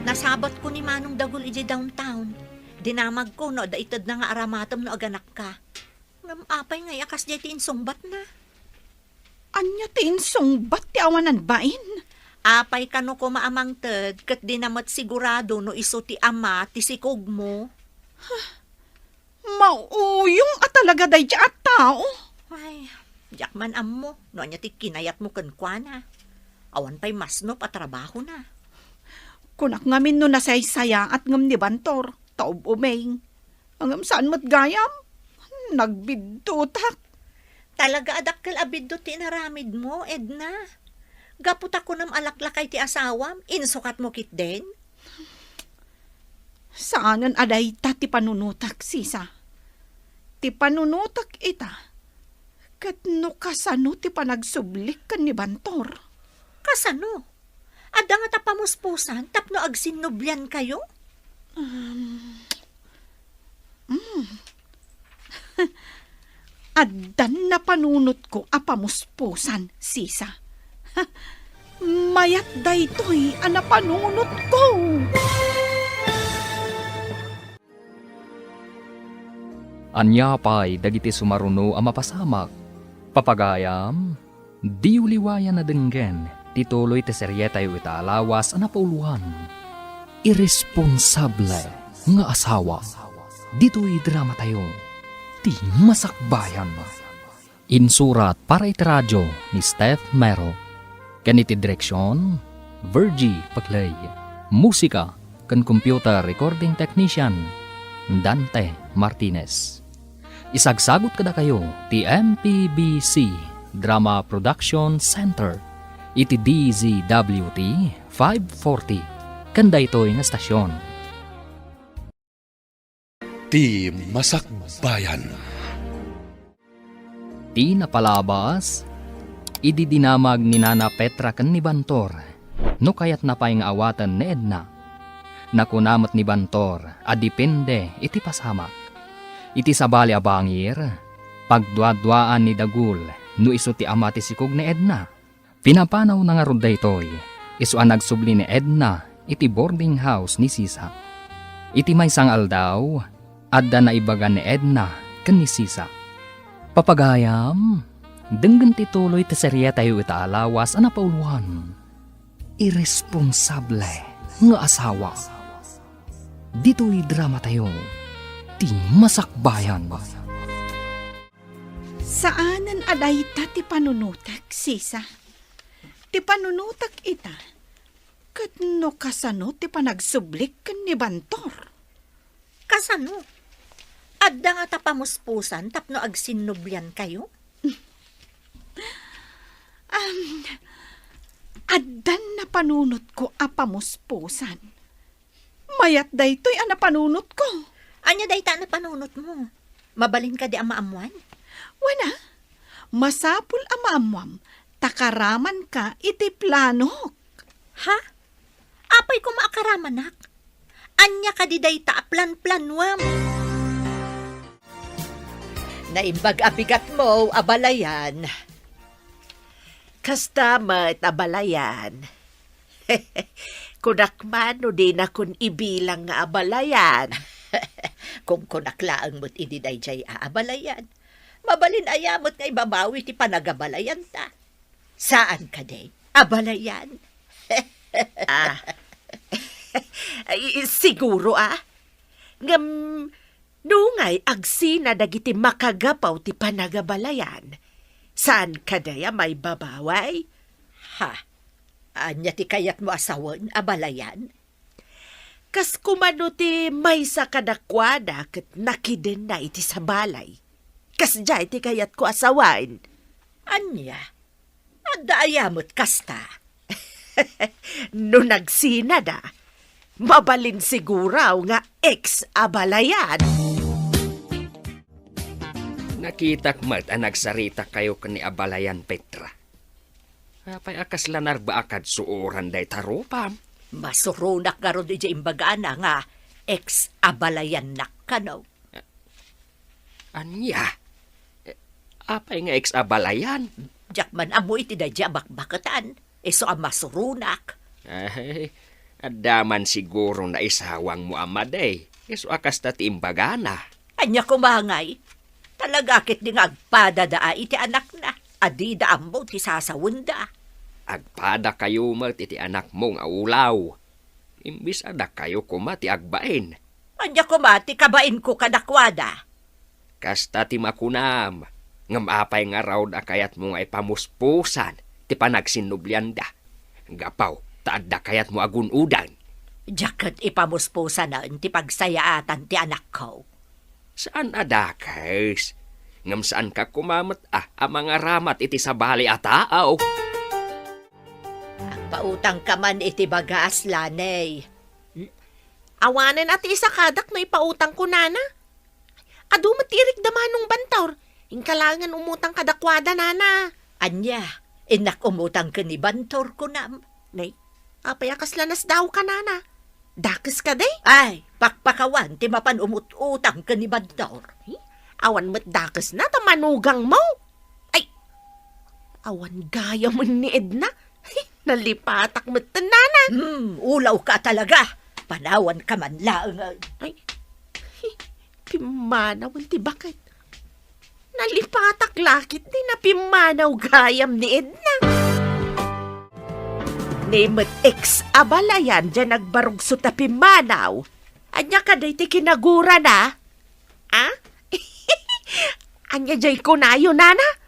Nasabatko ni Manong Dagul idiay downtown. Dinamagko no adda itedna nga aramatem no aganakka. Ngem apay ngay a kasdiay ti insungbatna? Ania ti insungbat ti awanan bain? Apay kano koma a mangted ket dina met sigurado no isu ti ama ti sikogmo? Mauyong a talaga daydiay a tao. Ay, diak man ammo no ania ti kinayatmo kenkuana. Awan pay masnop a trabahona. Kunak ngamin no nasaysayaat ngem ni Bantor, ta ub-umeng. Ngem saan met gayam? Nagbiddutak. Talaga a dakkel a biddut ti inaramidmo, Edna. Gapu ta kunam a laklakay ti asawam, insukatmo ketdin? Saanen a dayta ti panunotak, sisa. Ti panunotak ita, ket no kasano ti panagsublik ken ni Bantor. Kasano? Adda ngata pamuspusan tapno agsinnubliankayo? Um, mm. Addan napanunotko a pamuspusan, sisa. Mayat daytoy a napanunotko. Ania pay dagiti sumaruno a mapasamak? Papagayam, diyo liwayan a denggen ti tuloy ti serietayo ita a lawas a napauluan, Iresponsable nga Asawa. Ditoy dramatayo, Ti Masakbayan. Insurat para iti radio ni Steph Mero. Ken iti direksion, Virgie Pagley. Musika, ken computer recording technician, Dante Martinez. Isagsagut kadakayo ti M P B C Drama Production Center iti D Z W T five forty, ken daytoy nga stasyon. Ti Masakbayan. Ti napalabas, idi dinamag ni Nana Petra ken ni Bantor, no kayatna pay nga awaten ni Edna. Nakuna met ni Bantor a depende iti pasamak. Iti sabali a bangir, pagduaduaan ni Dagul no isu ti ama ti sikog ni Edna. Pinapanawna ngarud daytoy, isu a nagsubli ni Edna iti boarding house ni Sisa. Iti maysa nga aldaw, adda naibaga ni Edna ken ni Sisa. Papagayam, denggen ti tuloy ti serietayo ita a lawas a napauloan. Irresponsable nga asawa. Ditoy dramatayo, ti Masakbayan. Saanen a dayta ti panunotek, Sisa. Ti panunotek ita, ket no kasano ti panagsublik ken ni Bantor? Kasano? Adda ngata pamuspusan tapno agsinnubliankayo? Am, addan napanunotko a pamuspusan. Mayat daytoy a napanunotko. Ania dayta a napanunotmo? Mabalin kadi a maammuan? Wen a, masapul a maammuam, ta karamanka iti planok. Ha? Apay koma a karamanak? Ania kadi dayta a planplanuam? Naimbag a bigatmo, abalayan. Kasta met, abalayan. Kunak man no dinakon ibilang nga abalayan. Kunkunak laeng met idi daydiay a abalayan. Mabalin aya met nga ibabawi ti panagabalayanta? Saan kadi? Abalayan? Ah. Ay, siguro, ah. Ngem, nungay agsina dagiti makagapu ti panagabalayan, saan kadi a maibabaway? Ha? Ania ti kayatmo a sawen, abalayan? Kas kumano ti maysa kadakuada ket nakidenna iti sabalay. Kasdiay ti kayatko a sawen. Ania? Adda aya met kasta? No nagsinada, mabalin siguro nga ex-abalayan. Nakitak met a nagsaritakayo ken ni abalayan, Petra. Apay a kasla narbaakad suoran dayta rupam? Masuronak ngarud idiay imbagana nga ex-abalayannak kano. Ania? Eh, apay nga ex-abalayan? Diak man ammo iti daydiay a bakbaketan. Isu a masuronak. Ay, adda man siguro naisawangmo a madi. Isu a kasta ti imbagana. Ania koma ngay? Talaga ketdi nga agpadada iti anakna a dida ammo ti sasawenda. Agpadakayo met iti anakmo nga ulaw. Imbes a dakayo koma ti agbain. Ania koma ti kabainko kadakuada? Kasta ti makunam, ngem apay ngarud a kayatmo nga ipamuspusan ti panagsinnublianda? Gapu ta adda kayatmo a gun-odan. Diak ket ipamuspusanen ti pagsayaatan ti anakko. Saan a dakes, ngem saanka koma met a, a mangaramat iti sabali a tao. Agpautangka man iti bagas, Laney. Hmm? Awanen a ti isakadak no ipautangko, nana. Adu met ti irikda Manong Bantor. Inka laengen umutang kadakuada, nana. Ania? Innak umutang ken ni Bantor, kunam? Nay, apay a kasla nasdaawka, nana? Dakes kadi? Ay, pakpakawan ti mapan umut-utang ken ni Bantor. Eh, awan met dakesna ta manugangmo. Ay, awan gayamen ni Edna. Nalipatak met, nana. Hmm, ulawka talaga. Panawanka man laeng. Ay, pimmanawen ti baket. Nalipatak la ketdi napimmanaw gayam ni Edna. Ni met ex-abalayan diay nagbarugso ta pimmanaw. Ania kadi ti kinagurana? Ah? Ania diay kunayo, nana?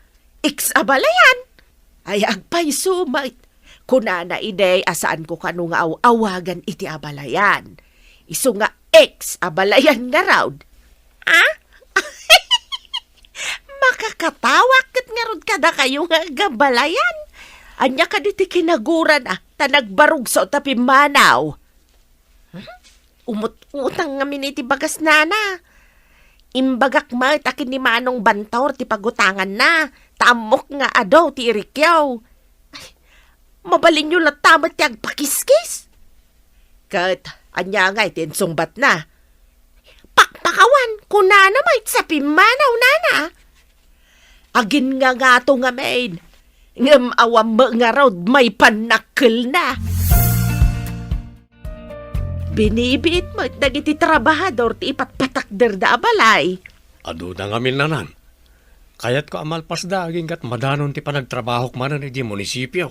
Ex-abalayan? Ay, agpayso met. Kunana idi a saanko kano nga aw-awagan iti abalayan. Isu nga ex a balayan ngarud. Ah? Makakatawak ket ngarud kadakayo nga agbalayan. Ania kadi ti kinaguran, ah, ta nagbarugso ta pimmanaw? Hmm? Umut-utang ngamin iti bagas, nana. Imbagak met a ken ni Manong Bantor ti pagutanganna, ta ammok nga adu ti irikyo. Ay, mabalinyo latta met ti agpakiskis. Ket ania ngay ti insungbatna? Pakpakawan, kunana met sa pimmanaw, nana. Aginngangato ngamin, ngem awan met ngarud maipanakkelna. Binibiit met dagiti trabahador ti ipatpatakderda a balay. Aduna ngamin, nanang. Kayatko a malpasda agingga't madanon ti panagtrabahok manen idi munisipio.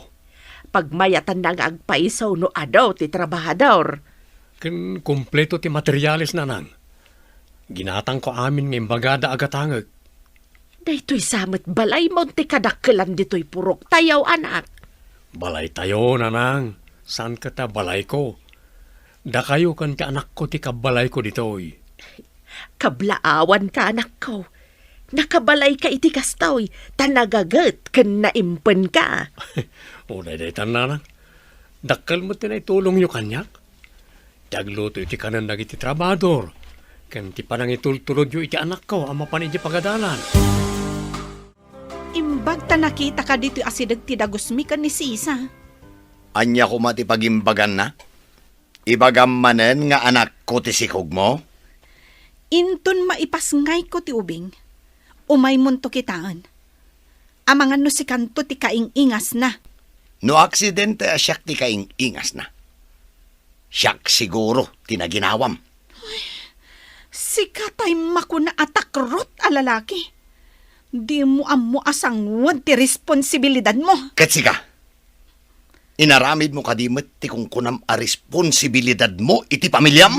Pagmayatanna nga agpaiso no adu ti trabahador. Ken kompleto ti materiales, nanang. Ginatangko amin nga imbagada a gatangek. Daytoy sa met balaymo ti kadakkelan ditoy puroktayo, anak. Balaytayo, nanang. Saan ket a balayko. Dakayo ken ti anakko ti kabbalayko ditoy. Kablaawanka, anakko. Nakabalayka iti kastoy, ta nagaget ken naimpenka. O, dayditan, nanang. Dakkel met ti naitulongyo kaniak. Ti agluto iti kanen dagiti trabahador, ken ti panangitultulodyo iti anakko a mapan iti pagadalan. Imbag ta nakitaka ditoy asideg ti dagusmi ken ni Sisa. Ania koma ti pagimbaganna? Ibagam manen nga anakko ti sikogmo? Inton maipasngayko ti ubing, umaymonto kitaen. Amangan no sikanto ti kaing-ingasna. No aksidente a siak ti kaing-ingasna, siak siguro ti naginawam. Sika tay makuna a takrot a lalaki. Dimo ammo a sanguan ti responsibilidadmo. Ket sika, inaramidmo kadi met ti kunkunam a responsibilidadmo iti pamiliam?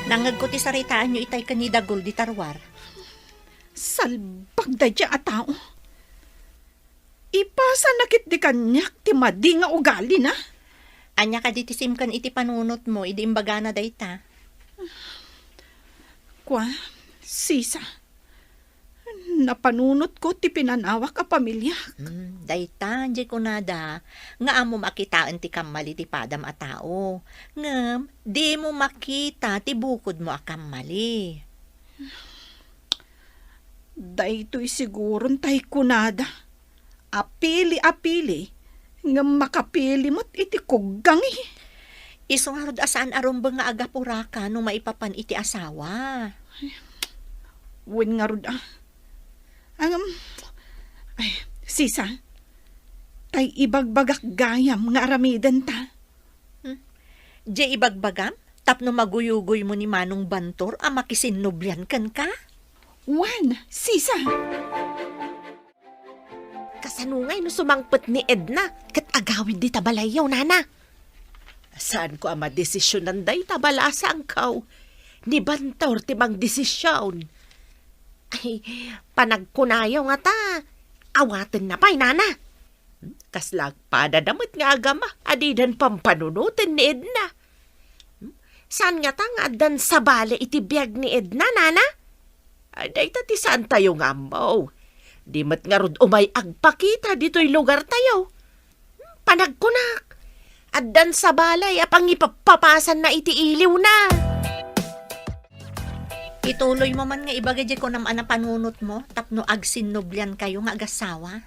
Nangngegko ti saritaanyo itay ken ni Dagul dita ruar. Salbag daydiay a tao. Ipasana ketdi kaniak ti madi nga ugalina. Ania kadi ti simken iti panunotmo idi imbagana dayta? Kua, Sisa, napanunotko ti pinanawak a pamiliak. Hmm, dayta, diay kunada, nga ammom a kitaen ti kammali ti padam a tao. Ngem, dimo makita ti bukodmo a kammali. Daytoy siguron tay kunada, apili-apili, ngem makapili met iti kuggangi. Isu ngarud a saan a rumbeng nga agapuraka no maipapan iti asawa. Wen ngarud a. Ngem, ay, Sisa, tay ibagbagak gayam nga aramidenta. Hmm? Diay ibagbagam tapno maguyugoymo ni Manong Bantor a makisinnublian kenka? Wen, Sisa. Kasano ngay no sumangpet ni Edna ket agawid dita balayyo, nana? Saanko a madesisionan dayta, balasangko. Ni Bantor ti mangdesisyon. Ay, panagkunayo ngata, awatenna pay, nana. Kasla agpadada met nga agama a didan pampanunoten ni Edna. Saan ngata nga addan sabali iti biag ni Edna, nana? Ay, dayta ti saantayo nga ammo. Di met ngarud umay agpakita ditoy lugartayo. Panagkunak, addan sabali a pangipappapasanna iti iliwna. Ituloymo man nga ibaga diay kunam a napanunotmo tapno agsinnubliankayo nga agassawa.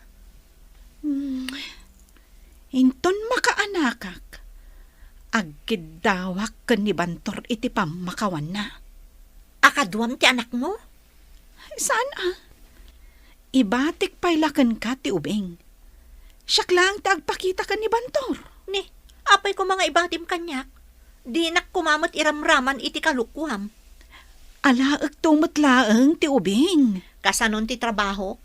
Hmm. Inton makaanakak, agkiddawak ken ni Bantor iti pammakawanna. A kaduam ti anakmo? Saan a. Ibatik pay la kenka ti ubing. Siak laeng ti agpakita ken ni Bantor. Ni, apay koma nga ibatim kaniak? Dinak koma met iramraman iti kalokuam. Alaekto met laeng ti ubing. Kasanon ti trabahok?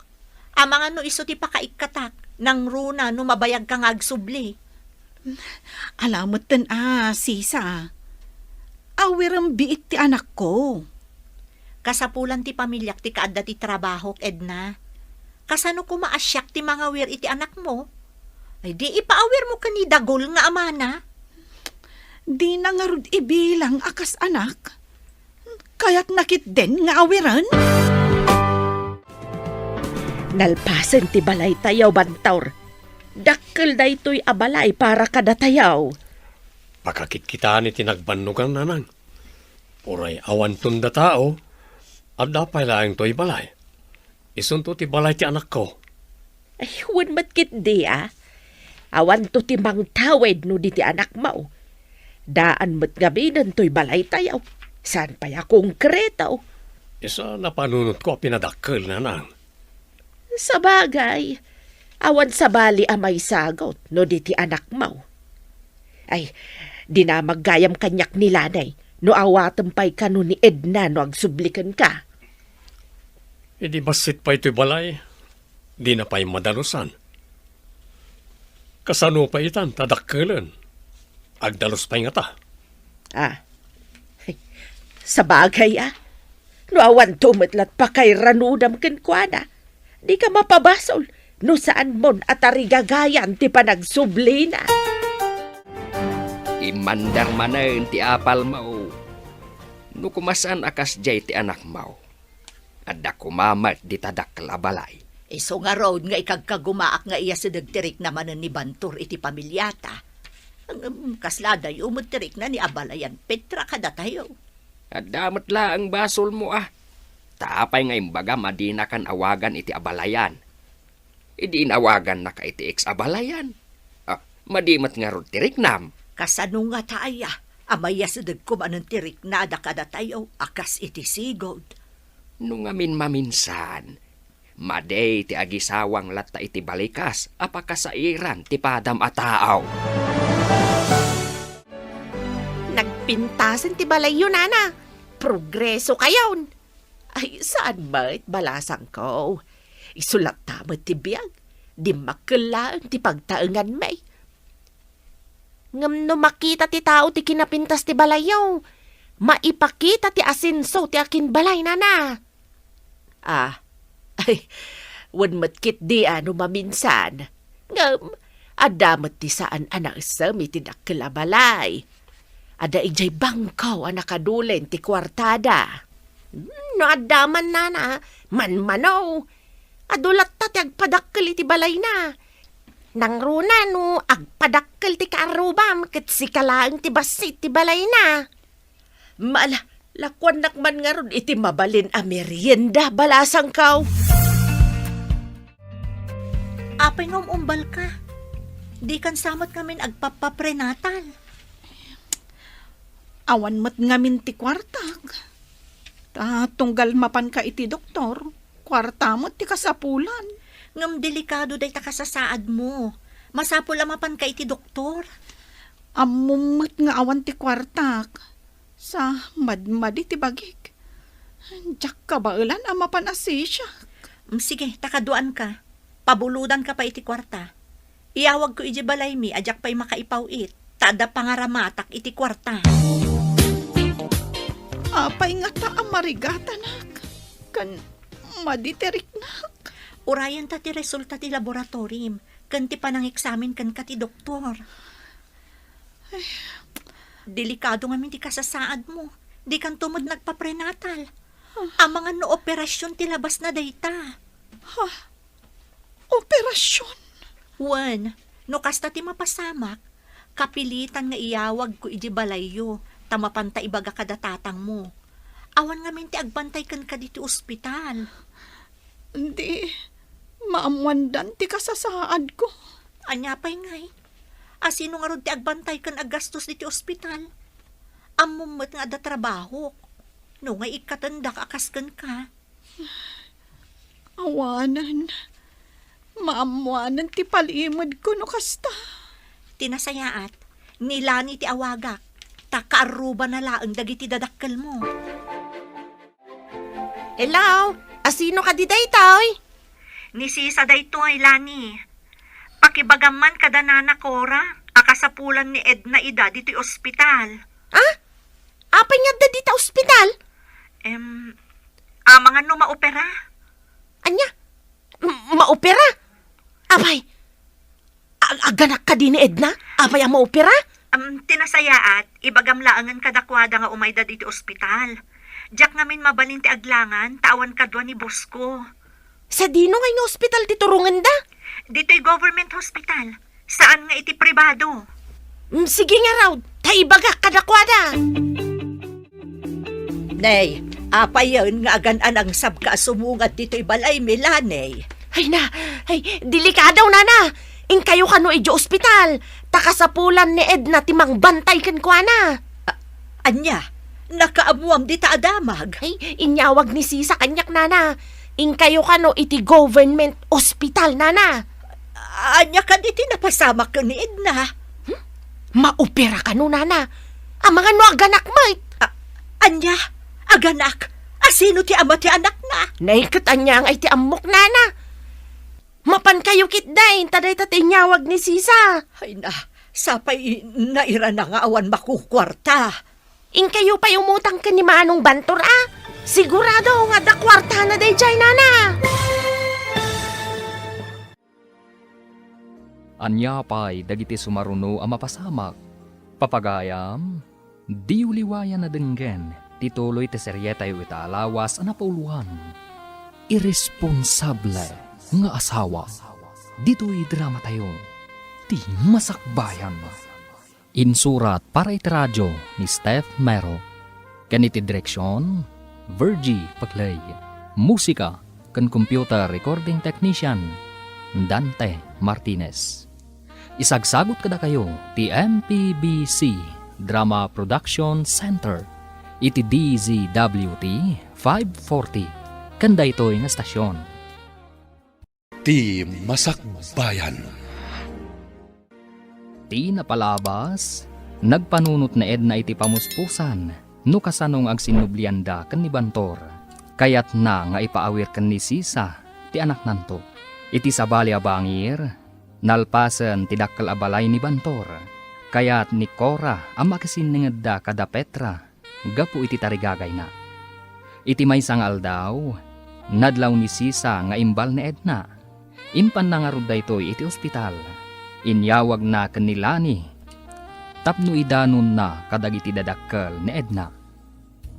Amangan no isu ti pakaikkatak, nangruna no mabayagka nga agsubli. Ala metten a, Sisa. Awirem biit ti anakko. Kasapulan ti pamiliak ti kaadda ti trabahok, Edna. Kasano koma a siak ti mangawir iti anakmo? Ay, di ipaawirmo ken ni Dagul nga amana. Dina ngarud ibilang a kas anak. Kayatna ketdin nga awiren? Nalpasen ti balaytayo, Bantor. Dakkel daytoy a balay para kadatayo. Pakakitkitaan iti nagbannogan, nanang. Uray awanton da tao, adda pay laeng toy balay. Isunto ti balay ti anakko. Ay, wen met ketdi a. Awanto ti mangtawid no di ti anakmo. Daan met ngaminen toy balaytayo. Saan pay a konkreto. Isu a napanunotko a pinadakkel, nanang. Sabagay, awan sabali a maisagut no di ti anakmo. Ay, dinamag gayam kaniak ni Lani no awatem pay kano ni Edna no agsubli kenka. Idi bassit pay toy balay, dina pay madalusan. Kasano pay itan ta dakkelen? Agdalus pay ngata. Ah. Sabagay a. No awanto met lat pakairanudam kenkuana, dika mapabasol no saanmon a tarigagayan ti panagsublina. Immandar manen ti apalmo. No koma saan a kasdiay ti anakmo, adda koma met dita dakkel a balay. Isu ngarud nga ikagkagumaak nga iyasideg ti rikna manen ni Bantor iti pamiliata. Ngem kasla adayo met ti rikna ni abalayan Petra kadatayo. Adda met laeng basolmo a. Ta apay nga imbagam a dinakan awagan iti abalayan? Idi inawagannaka iti ex abalayan, ah, madi met ngarud ti riknam. Kasano ngata aya a maiyasidegko manen ti riknada kadatayo a kas iti sigud? No ngamin maminsan, madi ti agisawang latta iti balikas a pakasairan ti padam a tao. Nagpintasen ti balayyo, nana. Progreso kayon. Ay, saan met, balasangko. Isu latta met ti biag. Dimmakkel laeng ti pagtaenganmi. Ngem no makita ti tao ti kinapintas ti balayyo, maipakita ti asenso ti akinbalay, nana. Ah, ay, wen met ketdi a no maminsan. Ngem, adda met ti saan a naisem iti dakkel a balay. Adda idiay bangko a nakadulen ti kuartada. Hmm, no adda man, nana, manmano. Adu latta ti agpadakkel iti balayna. Nangruna no agpadakkel ti kaarrubam ket sika laeng ti bassit ti balayna. Mala, lakuannak man ngarud iti mabalin a merienda, balasangko. Apay nga um-umbalka? Dikan sa met ngamin agpappaprenatal. Awan met ngamin ti kuartak. Ta tunggal mapanka iti doktor, kuarta met ti kasapulan. Ngem delikado dayta kasasaadmo. Masapul a mapanka iti doktor. Ammom met nga awan ti kuartak. Sa madmadi ti bagik. Diak kabaelan a mapan a sisiak. Mm, sige, ta kaduaanka. Pabulodanka pay iti kuarta. Iyawagko idiay balaymi a diak pay makaipaw-it, ta adda pangaramatak iti kuarta. Apay ngata a marigatanak ken madi ti riknak? Urayenta ti resulta ti laboratorim ken ti panangeksamin kenka ti doktor. Ay. Delikado ngamin ti kasasaadmo. Dikanto met nagpaprenatal. Amangan no operasion ti labasna dayta. Ha? Operasion? Wen, no kasta ti mapasamak, kapilitan nga iyawagko idiay balayyo, ta mapanta ibaga kada tatangmo. Awan ngamin ti agbantay kenka ditoy ospital. Di, maammoandan ti kasasaadko. Ania pay ngay? A sino ngarud ti agbantay ken aggastos ditoy ospital? Ammom met nga adda trabahok. No ngay ikkatendak a kas kenka. Awanen. Maammoanen ti palimedko no kasta. Ti nasayaat, ni Lani ti awagak, ta kaarrubana laeng dagiti dadakkelmo. Hello? Asino kadi daytoy? Ni Sisa daytoy, Lani. Pakibagam man kada Nana Cora a kasapulan ni Edna ida ditoy ospital. Ah? Apay nga adda dita ospital? Em, amangan no maopera. Ania? M-, maopera? Apay, ag-, aganak kadi ni Edna? Apay a maopera? Am, ti nasayaat, ibagam laengen kadakuada nga umayda iti ospital. Diak ngamin mabalin ti aglangan, ta awan kadua ni boss ko. Sadino ngay nga ospital ti turongenda? Ditoy government hospital. Saan nga iti pribado. Mm, sige ngarud, ta ibagak kadakuada. Nay, apayen nga agan-anangsabka a sumungad ditoy balaymi, Lani? Ay na, ay, delikado, nana. Inkayo kano idiay ospital, ta kasapulan ni Edna ti mangbantay kenkuana. A-, ania? Nakaammuam dita a damag? Ay, inyawag ni Sisa kaniak, nana. Inkayo kano iti government hospital, nana. Ania kadi ti napasamak ken ni Edna? Hmm? Maopera kano, nana. Amangan no aganak met. A-, ania? Aganak? A sino ti ama ti anakna? Nay, ket ania ngay ti ammok, nana? Mapankayo ketdin, ta dayta ti inyawag ni Sisa. Ay na, sapay nairana nga awan makukuarta. Inkayo pay umutang ken ni Manong Bantor, a? Sigurado nga adda kuartana daydiay, nana. Ania pay dagiti sumaruno a mapasamak? Papagayam, diyo liwayan a denggen ti tuloy ti serietayo ita a lawas a napauluan, Irresponsable nga Asawa. Ditoy dramatayo, Ti Masakbayan. Insurat para iti radio ni Steph Mero, ken iti direksion, Virgie Paclay. Musika ken computer recording technician, Dante Martinez. Isagsagut kadakayo ti M P B C Drama Production Center iti D Z W T five forty ken daytoy nga estasion. Ti Masakbayan. Ti napalabas, nagpanunot ni Edna iti pamuspusan no kasano nga agsinnublianda ken ni Bantor. Kayatna nga ipaawir ken ni Sisa ti anaknanto. Iti sabali a bangir, nalpasen ti dakkel a balay ni Bantor. Kayat ni Cora a makisinningedda kada Petra gapu iti tarigagayna. Iti maysa nga aldaw, nadlaw ni Sisa nga imbal ni Edna. Impanna ngarud daytoy iti ospital. Inyawagna ken ni Lani tapno idanonna kadagiti dadakkel ni Edna.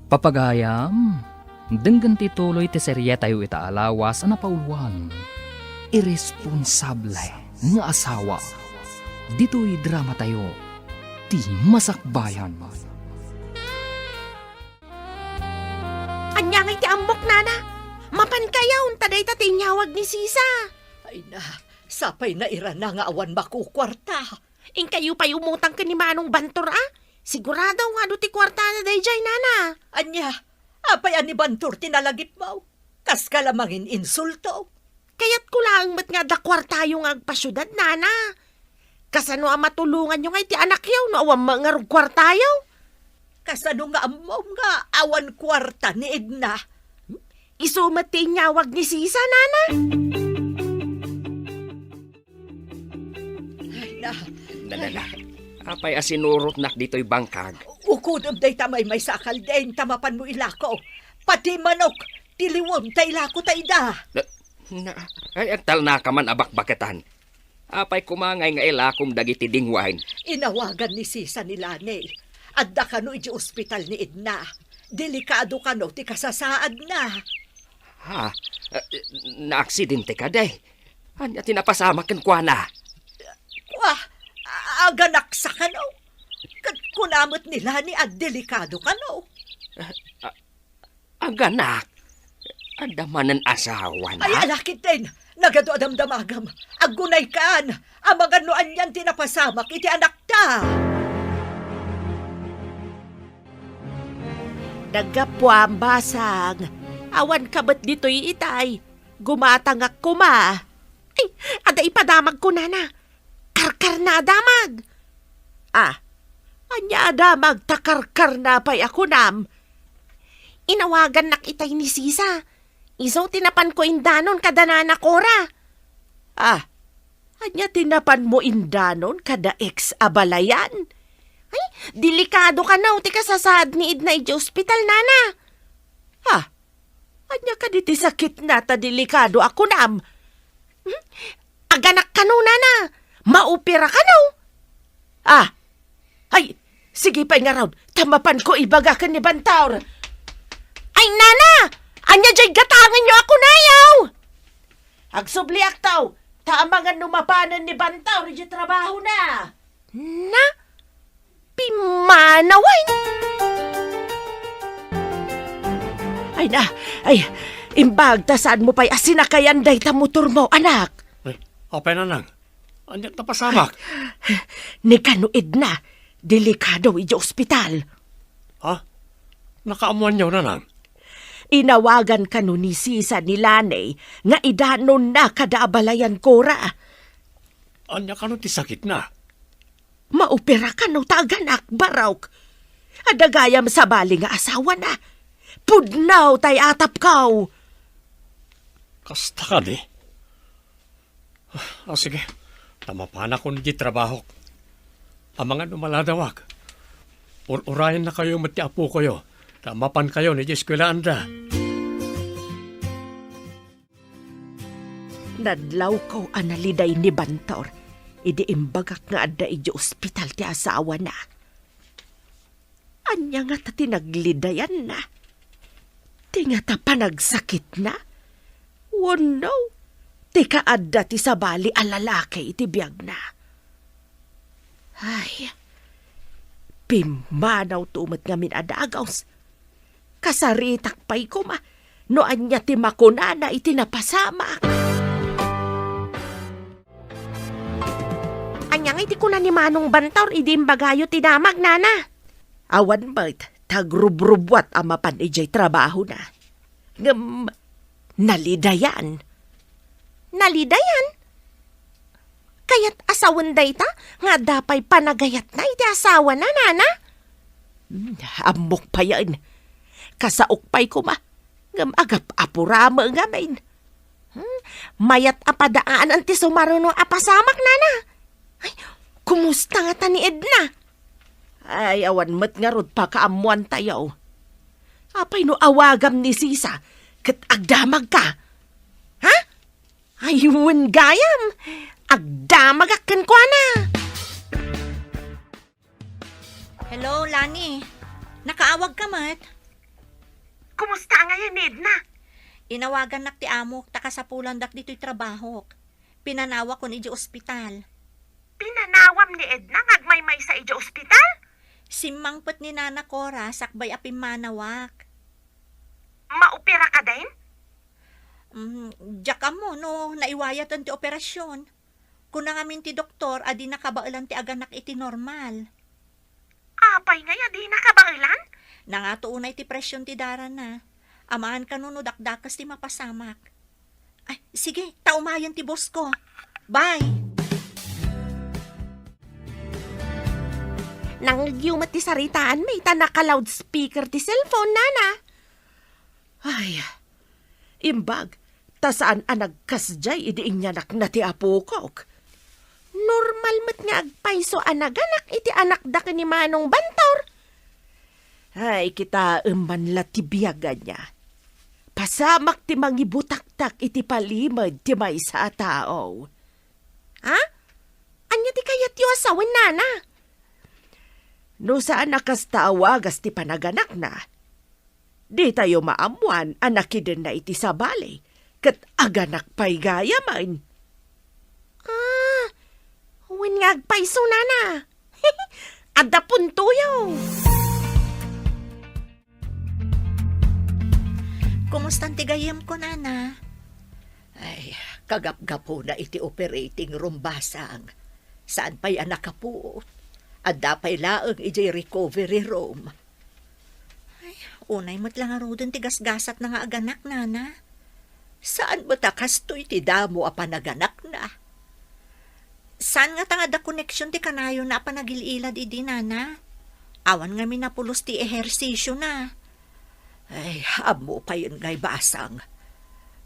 Papagayam, denggen ti tuloy ti serietayo ita a lawas a napauluan, Irresponsable nga Asawa. Ditoy dramatayo, Ti Masakbayan. Ania ngay ti ammok, nana? Mapankayo, ta dayta ti inyawag ni Sisa. Ay na, sapay nairana nga awan makukuarta. Inkayo pay umutang ken ni Manong Bantor, a? Sigurado nga adu ti kuartana daydiay, nana. Ania? Apay a ni Bantor ti nalagipmo? Kaska la mangin-insulto. Kayatko laeng met nga adda kuartayo nga agpasiudad, nana. Kasano a matulonganyo ngay ti anakyo no awan met ngarud kuartayo? Kasano nga ammom nga awan kuarta ni Edna? Isu met ti inyawag ni Sisa, nana. Ay, na. Na, na, na. Apay a sinurotnak ditoy bangkag? Ukodem dayta maymaysa a kalding ta mapanmo ilako. Pati manok, tiliwem ta ilako ta ida. Na, na, ay, agtalnaka man a bakbaketan. Apay koma ngay nga ilakom dagiti dingwain? Inawagan ni Sisa ni Lani. Adda kano iti ospital ni Edna. Delikado kano ti kasasaadna. Ha? Eh, naaksidente kadi? Ania ti napasamak kenkuana? Kua, a-, aganaksa kano. Ket kuna met ni Lani a delikado kano. Ah, ah, aganak? Adda manen asawana? Ay, alakid din. Nagadu a damdamagam. Aggunaykan. Amangan no anian ti napasamak iti anakta. Naggapuam, basang. Awan ka met ditoy itay. Gumatangak koma. Ay, adda ipadamagko, nana. Karkarna a damag. Ah, ania a damag ta karkarna pay a kunam? Inawagannak itay ni Sisa. Isu ti napanko indanon kada nana Cora. Ah, ania ti napanmo indanon kada ex a balayan? Ay, delikado kano ti kasasaad ni Edna idiay ospital, nana. Ah, ania kadi ti sakitna ta delikado a kunam? Hmm? Aganak kano, nana? Maopera kano? Ah, Ay, sige pay ngarud, ta mapanko ibaga ken ni Bantor. Ay, nana! Ania jay gatangenyo a kunayo? Agsubliakto, ta amangan no mapanen ni Bantor iti trabahona. Na? Pimmanawen? Ay na, ay, imbag ta saanmo pay a sinakayan dayta motormo, anak. Ay, apay, nanang? Ania ti napasamak? Ni kano Edna, delikado iti ospital. Ha? Nakaammoanyo, nanang? Inawagan kano ni Sisa ni Lani nga idanonna kada abalayan Cora. Ania kano ti sakitna? Maopera kano ta aganak, barok. Adda gayam sabali nga asawana. Pudno tay atapko. Kasta kadi? Ah, sige. Ta mapanakon iti trabahok. Amangan no maladawak. Ur-urayennakayo met ti apokoyo, ta mapankayon iti eskuelaanda. Nadlawko a naliday ni Bantor idi imbagak nga adda iti ospital ti asawana. Ania ngata ti naglidayanna? Ti ngata panagsakitna? Wenno ti kaadda ti sabali a lalaki iti biagna? Ay, pimmanawto met ngamin a dagus. Kasaritak pay koma no ania ti makunana iti napasamak. Ania ngay ti kuna ni Manong Bantor idi imbagayo ti damag, nana? Awan met, ta agrubrubbuat a mapan idiay trabahona. Ngem, nalidayan. Nalidayan? Kayat a sawen dayta nga adda pay panagayatna iti asawana, nana? Hmm, ammok payen. Kasaok pay koma, ngem agap-apurami ngamin. Hmm, mayat a padaanan ti sumaruno a pasamak, nana. Ay, kumusta ngata ni Edna? Ay, awan met ngarud pakaammoantayo. Apay no awagam ni Sisa ket agdamagka? Ha? Ay, wen gayam, agdamagak kenkuana. Hello, Lani. Nakaawag ka met? Kumusta ngayen ni Edna? Inawagannak ti amok ta kasapulandak ditoy trabahok. Pinanawakon idiay ospital. Pinanawam ni Edna nga agmaymaysa idiay ospital? Simmangpet ni Nana Cora sakbay a pimmanawak. Maopera kadi? Mm, diak ammo no naiwayaten ti operasyon. Kuna ngamin ti doktor a dina kabaelan ti aganak iti normal. Apay ngay a dina kabaelan? Nangato unay ti presyon ti darana. Amangan kano no dakdakes ti mapasamak. Ay, sige, ta umayen ti boss ko. Bye! Nangngegyo met ti saritaanmi ta naka-loudspeaker ti cellphone, nana. Ay, imbag, ta saan a nagkasdiay idi inyanakna ti apokok. Normal met nga agpayso a naganak iti anakda ken ni Manong Bantor. Ay, kitaem man la ti biag ania. Pasamak ti mangibutaktak iti palimed ti maysa a tao. Ha? Ania ti kayatyo a sawen, nana? No saan a kasta a wagas ti panaganakna, ditayo maammoan a nakidenna iti sabali ket aganak pay gayamen. Ah, wen nga agpayso, nana. Adda puntoyo. Kumustan ti gayyemko, nana? Ay, kagapgapuna iti operating room, basang. Saan pay a nakapuot. Adda pay laeng idiay recovery room. Ay, unay met la ngaruden ti gasgasatna nga aganak, nana. Saan met a kastoy ti damo a panaganakna. Saan ngata nga adda koneksion ti kanayonna a panagil-ilad idi, nana? Awan ngamin a pulos ti ehersisiona. Ay, ammo payen ngay, basang.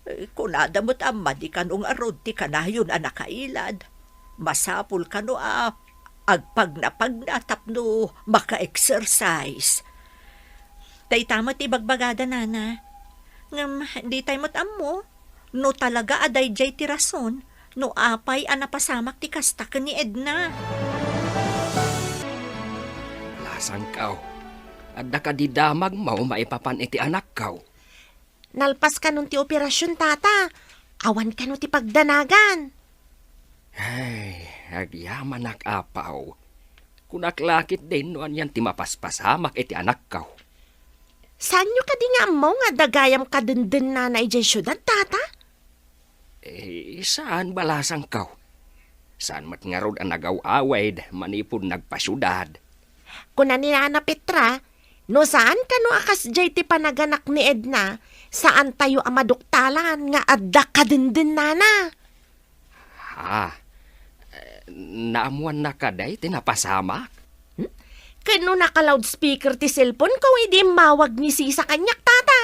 Eh, kunada met a madi kano ngarud ti kanayon a nakailad. Masapul kano a agpagnapagna tapno maka-exercise. Dayta met ti ibagbagada, nana. Ngem, ditay met ammo no talaga a daydiay ti rason no apay a napasamak ti kasta ken ni Edna. Sangkaw, adda kadi damagmo maipapan iti anakkaw? Nalpas kanon ti operasion, Tata. Awan kano ti pagdanagan. Ay, agyamanak, Apaw. Kunak la ketdin no anian ti mapaspasamak iti anakkaw. Saanyo kadi nga ammo nga adda gayam kadendennana idiay siudad, Tata? Eh, saan balasangko. Saan met ngarud a nagaw-awid manipud nagpasiudad. Kuna ni Nana Petra, no saan kano a kasdiay ti panaganak ni Edna, saantayo a maduktalan nga adda kadendennana. Ha? Eh, naammoanna kadi ti napasamak? Hmm? Ken no naka-loudspeaker ti cellphone ko idi immawag ni Sisa kaniak, Tata.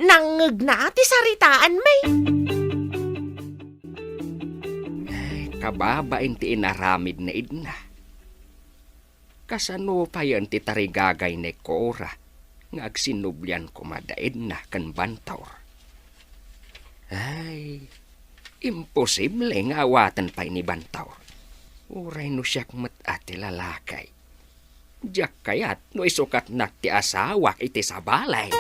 Nangngegna ti saritaanmi. Kababain ti inaramid ni Edna. Kasano payen ti tarigagay ni Cora nga agsinublian koma da Edna ken Bantor? Ay, imposible nga awaten pay ni Bantor. Uray no siak met a ti lalaki. Diak kayat no isukatnak ti asawak iti sabali.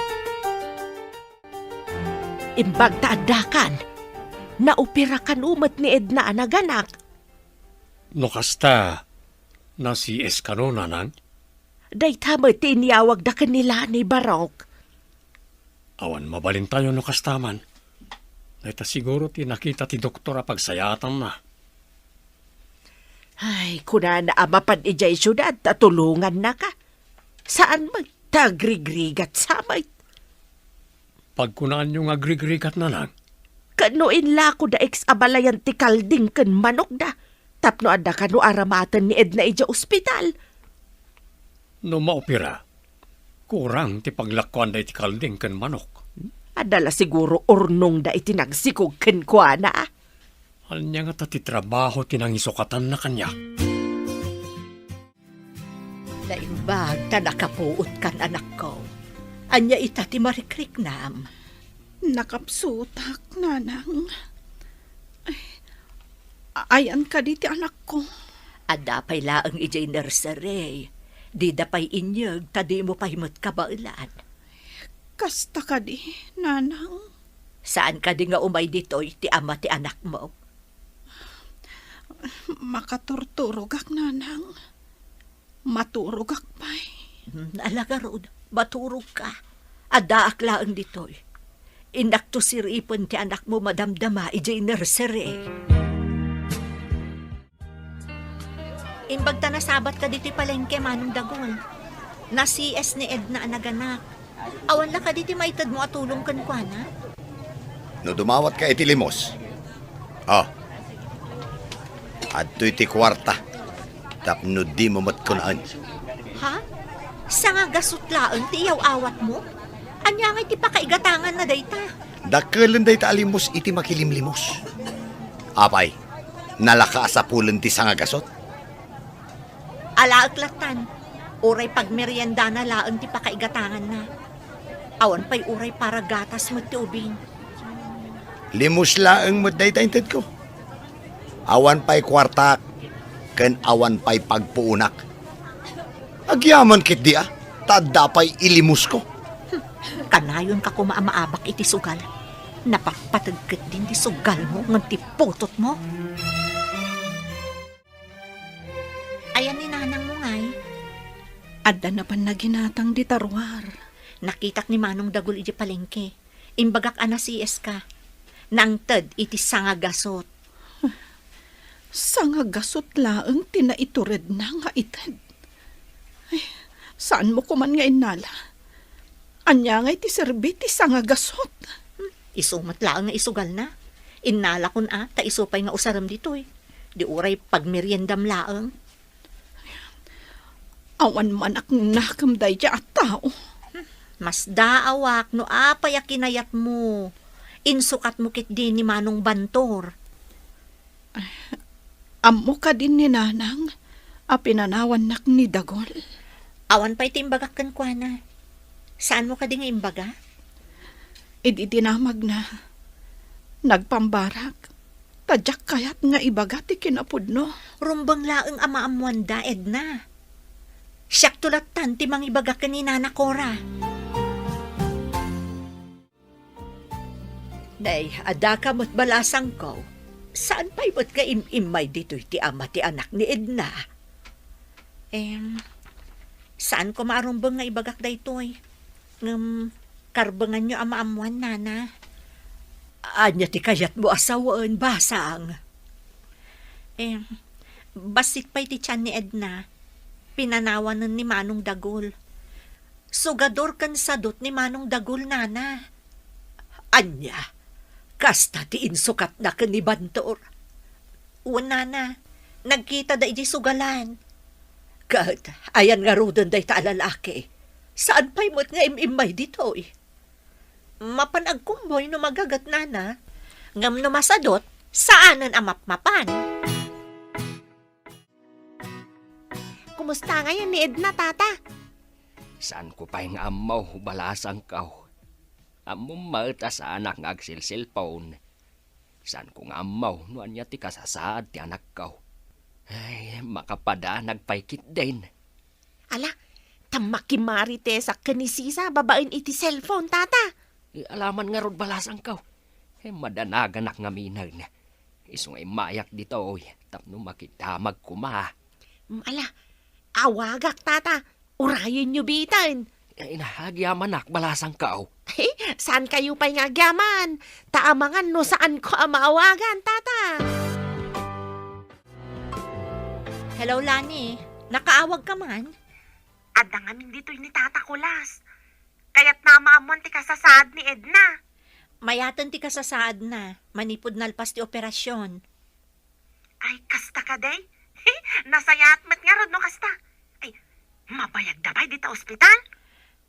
Imbag ta addakan, naopera kano met ni Edna a naganak. No kasta, na-C S kano, nanang? Dayta met ti inyawagda ken ni Lani, Barok. Awan mabalintayo no kasta man. Dayta siguro ti nakita ti doktor a pagsayaatanna. Ay, kunana a mapan idiay siudad ta tulongannaka. Saan met ta agrigrigat sa met. Pagkunaanyo nga agrigrigat, nanang? Ken no inlako da X abalayan ti kalding ken manokda, tapno adda kano aramaten ni Edna idiay ospital. No maopera, kurang ti paglakkuanda iti kalding ken manok. Adda la siguro urnongda iti nagsikog kenkuana. Ania ngata ti trabaho ti nangisukatanna kaniak? Naimbag ta nakapuotkan, anakko. Ania ita ti marikriknam? Nakapsutak, nanang. Ay, ayan kadi ti anakko? Adda pay laeng idiay nursery. Dida pay inyeg ta dimo pay met kabaelan. Kasta kadi, nanang? Saan kadi nga umay ditoy ti ama ti anakmo? Makaturturogak, nanang. Maturogak pay. Hmm, ala ngarud, maturogka. Addaak laeng ditoy. Innakto siripen ti anakmo madamdama idiay nursery. Imbag ta nasabatka ditoy palengke, Manong Dagul. Na-C S ni Edna a naganak. Awan la kadi ti maitedmo a tulong kenkuana? No dumawatka iti limos, ah, adtoy ti kuarta tapno dimo met kunaen. Ha? Sangagasut laeng ti iyaw-awatmo? Ania ngay ti pakaigatanganna dayta? Dakkelen dayta a limos iti makilimlimos. Apay, nalaka a sapulen ti sangagasut? Alaek lattan, uray pagmeriendana laeng ti pakaigatanganna. Awan pay uray para gatas met ti ubing. Limos laeng met dayta intedko. Awan pay kuartak, ken awan pay pagpuonak. Agyaman ketdi a, ta adda pay ilimosko. Hmm, kanayonka koma a maabak iti sugal. Napapateg ketdin ti sugalmo ngem ti putotmo. Ayan ni nanangmo ngay? Adda napan naginatang dita ruar. Nakitak ni Manong Dagul idiay palengke. Imbagak a na-C S ka. Nangted iti sangagasut. Sangagasut laeng ti naituredna nga ited. Ay, saanmo koman nga innala? Ania ngay ti serbi ti sangagasut? Hmm, isu met laeng nga isugalna. Innalakon a, ta isu pay nga usarem ditoy. Di uray pagmeriendam laeng. Awan man a kunakem daydiay a tao. Hmm, masdaawak no apay a kinayatmo. Insukatmo ketdi ni Manong Bantor. Ammo kadi ni Nanang a pinanawannak ni Dagul? Awan pay ti imbagak kenkuana. Saanmo kadi nga imbaga? Idi dinamagna, nagpambarak, ta diak kayat nga ibaga ti kinapudno. Rumbeng laeng a maammoanda, Edna. Siakto lattan ti mangibaga ken ni Nana Cora. Nay, adda ka met balasangko. Saan pay met nga im-immay ditoy ti ama ti anak ni Edna? Em, saan ko marumbeng nga ibagak daytoy. Ngem, karbenganyo a maammoan, Nana. Ania ti kayatmo a sawen, basang? Em, bassit pay ti tian ni Edna. Pinanawanen ni Manong Dagul. Sugador ken sadut ni Manong Dagul, Nana. Ania? Kasta ti insukatna ken ni Bantor? Wen, Nana, nagkitada idiay sugalan. Ket ayan ngaruden dayta a lalaki? Saan pay met nga im-immay ditoy? Mapan agkumboy no magaget, Nana. Ngem no masadut, saanen a mapmapan. Kumusta ngayen ni Edna, Tata? Saanko pay nga ammo, balasangko. Ammom met a saanak nga agselselpon. Saanko nga ammo no ania ti kasasaad ti anakko. Ay, makapadanag pay ketdin. Ala, ta makimaritesak ken ni Sisa babaen iti cellphone, Tata. Ay, ala man ngarud, balasangko. Ay, madanaganak ngaminen. Isu nga immayak ditoy tapno makidamag koma. Mm, ala, awagak, Tata. Urayenyo biten. Ay, na, agyamanak, balasangko. Saankayo pay nga agyaman? Ta amangan no saanko a maawagan, Tata. Hello, Lani. Nakaawag ka man? Adda ngamin ditoy ni Tata Kulas. Kayatna a maammoan ti kasasaad ni Edna. Mayaten ti kasasaadna, manipud nalpas ti operasyon. Ay, kasta kadi? Nasayaat met ngarud no kasta. Ay, mabayagda pay dita ospital?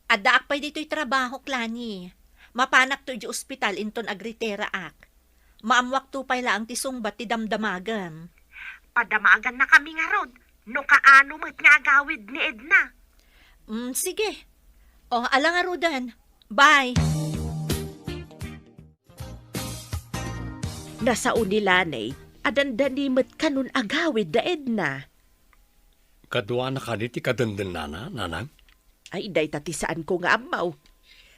Addaak pay ditoy trabahok, Lani. Mapanakto idiay ospital inton agritiraak. Maammoakto pay laeng ti sungbat ti damdamagem. Padamagannakami ngarud no kaano met nga agawid ni Edna. Mm, sige. O, ala ngaruden. Bye. Nasao ni Lani a dandani met kanon agawid da Edna. Kaduana kadi ti kadendennana, Nanang? Ay, dayta ti saanko nga ammo.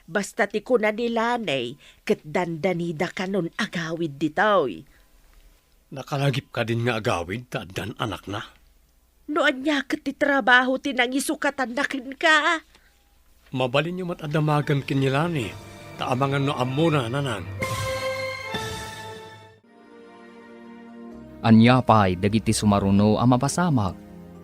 Basta ti kuna ni Lani, ket dandanida kanon agawid ditoy. Nakalagip kadin nga agawid ta addan anakna? No ania ket ti trabaho ti nangisukatanna kenka? Mabalinyo met a damagen ken ni Lani, ta amangan no ammona, Nanang. Ania pay dagiti sumaruno a mapasamak?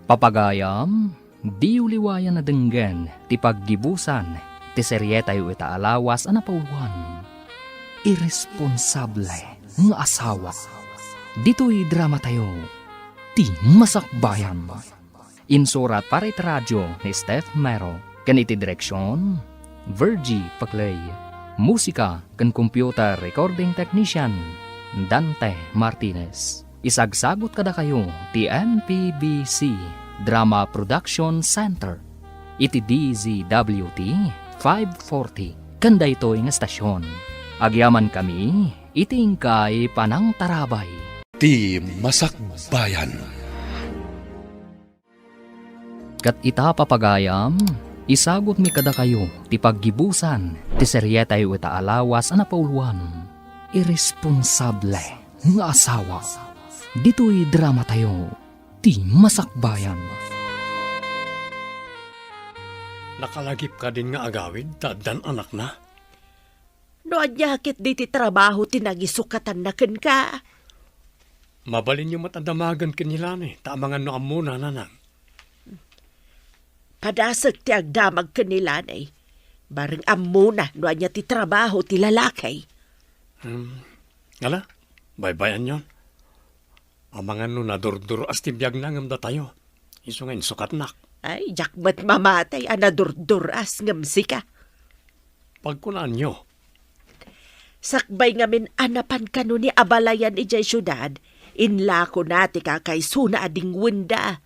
Papagayam, diyo liwayan a denggen ti paggibusan ti serietayo ita a lawas a napauluan, Irresponsable nga Asawa. Ditoy dramatayo, Ti Masakbayan. Insurat para iti radio ni Steph Mero, ken iti direksion, Virgie Paclay. Musika ken computer recording technician, Dante Martinez. Isagsagut kadakayo ti M P B C Drama Production Center iti D Z W T five forty ken daytoy nga estasion. Agyamankami iti inkay panangtarabay. Ti Masakbayan. Ket ita, papagayam, isagutmi kadakayo ti paggibusan ti serietayo ita a lawas a napauluan, Irresponsable nga Asawa. Ditoy dramatayo, Ti Masakbayan. Nakalagip kadin nga agawid ta addan anakna? No ania ket diti trabaho ti nangisukatanna kenka? Mabalinyo met a damagen ken ni Lani, ta amangan no ammona, Nanang. Padasek ti agdamag ken ni Lani. Bareng ammona no ania ti trabaho ti lalaki. Hmm. Ala, baybay-anyon. Amangan no nadurdur-as ti biagna ngem datayo. Isu nga insukatnak. Ay, diak met mamati a nadurdur-as ngem sika. Pagkunaanyo. Sakbay ngamin a napan kano ni abalayan idiay siudad, inlakona ti kakaisuna a dingwenda.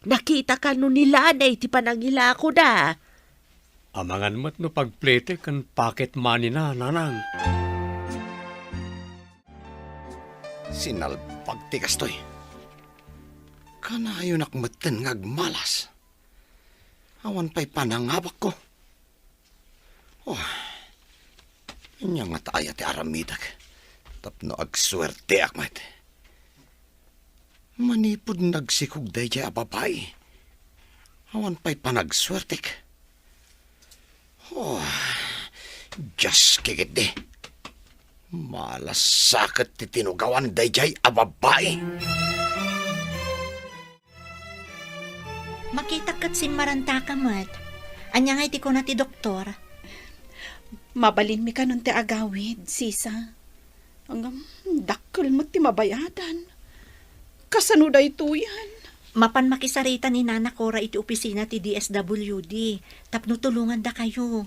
Nakita kano ni Lani ti panangilakoda. Amangan met no pagplete ken pocket money-na, Nanang. Sinalbag ti kastoy. Kanayonak metten nga agmalas. Awan pay panangabakko. Oh, ania ngata aya ti aramidek tapno agsuerteak met? Manipud nagsikog daydiay a babai, awan pay panagsuertek. Oh, Dios, kikitdi. Malasakit ti tinugawan daydiay a babai. Makitak ket simmarantaka met. Ania ngay ti kuna ti doktor? Mabalinmi kanon ti agawid, sisa. Ngem, dakkel met ti mabayadan. Kasano daytoyen? Mapan makisarita ni Nana Cora iti opisina ti D S W D tapno tulongandakayo.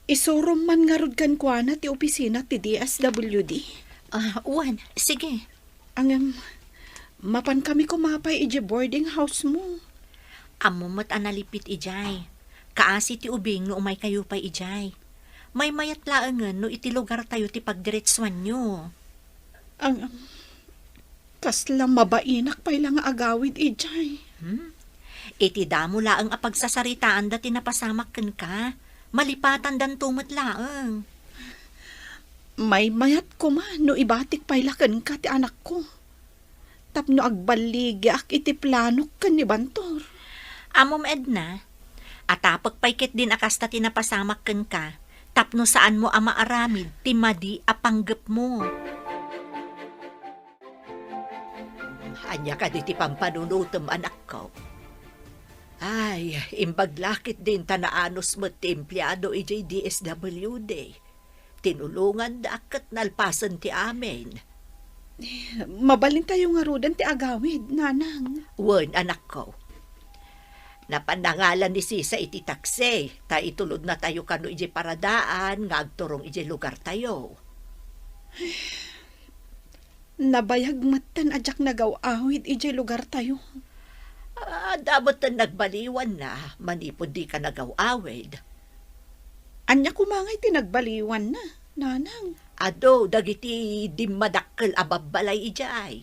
Isurom man ngarud kenkuana ti opisina ti D S W D? Ah, wen, sige. Ngem, mapankami koma pay idiay boarding house mo. Ammom met a nalipit idiay. Kaasi ti ubing no umaykayo pay idiay. Maymayat laengen no iti lugartayo ti pagdiretsuanyo. Ngem, kasla mabainak pay la nga agawid idiay. Hmm? Iti damo laeng a pagsasaritaanda ti napasamak kenka, malipatandanto met laeng. Maymayat koma no ibatik pay la kenka ti anakko tapno agballigiak iti planok ken ni Bantor. Ammom, Edna, atapek pay ketdin a kasta ti napasamak kenka tapno saanmo a maaramid ti madi a panggepmo. Ania kadi ti pampanunotem, anakko? Ay, imbag la ketdin ta naanus met ti empleado idiay D S W D. Tinulongandak ket nalpasen ti amin. Mabalintayo ngaruden ti agawid, Nanang. Wen, anakko. Napan nangalan ni Sisa iti taksi, ta itulodnatayo kano idiay paradaan nga agturong idiay lugartayo. Nabayag metten a diak nagaw-awid idiay lugartayo. Adda metten nagbaliwanna manipud dika nagaw-awid. Ania koma ngay ti nagbaliwanna, Nanang? Adu dagiti dimmadakkel a babbalay idiay.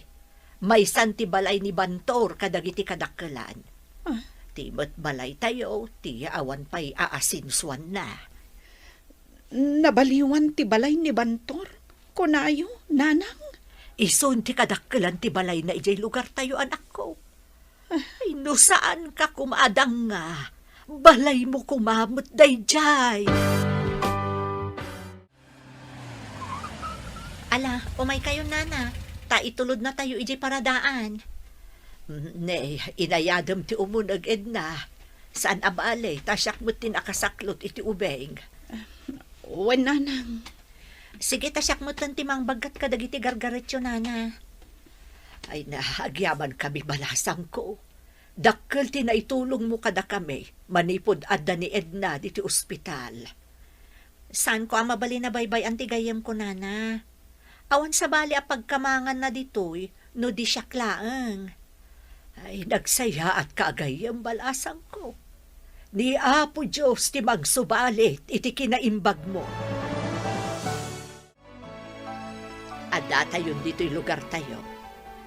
Maysan ti balay ni Bantor kadagiti kadakkelan. Ah. Ti met balaytayo, ti awan pay aasensuanna. Nabaliwan ti balay ni Bantor, kunayo, Nanang? Isun ti kadakkelan ti balayna idiay lugartayo, anakko. Ay, no saanka koma a danga, balaymo koma met daydiay. Ala, umaykayo, Nana, ta itulodnatayo idiay paradaan. Ne, inayadem ti umuneg, Edna. Saan a bale, ta siak met ti nakasaklot iti ubing. Wen, Nanang. Sige, ta siak metten ti mangbaggat kadagiti gargaretyo, Nana. Ay na, agyamankami, balasangko. Dakkel ti naitulongmo kadakami manipud adda ni Edna diti ospital. Saanko a mabalin a baybay-an ti gayyemko, Nana. Awan sabali a pagkamanganna ditoy no di siak laeng. Ay, nagsayaatka a gayyem, balasangko. Ni Apo Dios ti mangsubalit iti kinaimbagmo. Addatayon ditoy lugartayo.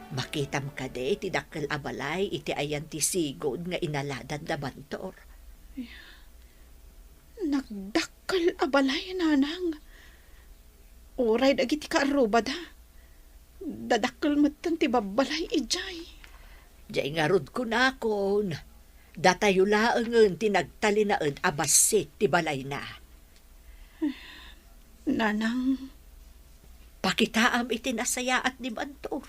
Makitam kadi ti dakkel a balay iti ayan ti sigud nga inaladan da Bantor? Nagdakkel a balay, Nanang. Uray dagiti kaarrubada, dadakkel metten ti babbalay idiay. Diay ngarud kunakon, datayo laengen ti nagtalinaed a bassit ti balayna. Nanang. Pakitaam iti nasayaat ni Bantor,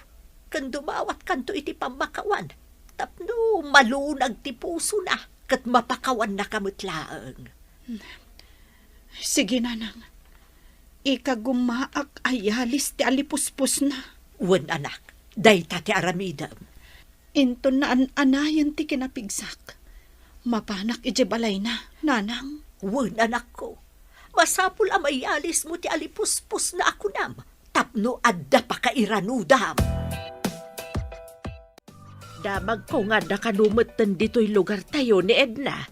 ken dumawatkanto iti pammakawan, tapno malunag ti pusona, ket mapakawannaka met laeng. Sige, Nanang. Ikagumaak a yalis ti alipusposna. Wen, anak, dayta ti aramidem. Inton naan-anayen ti kinapigsak, mapanak idiay balayna, Nanang. Wen, anakko. Masapul a mayalismo ti alipusposna a kunam tapno adda pakairanudam. Damagko nga adda kano metten ditoy lugartayo ni Edna.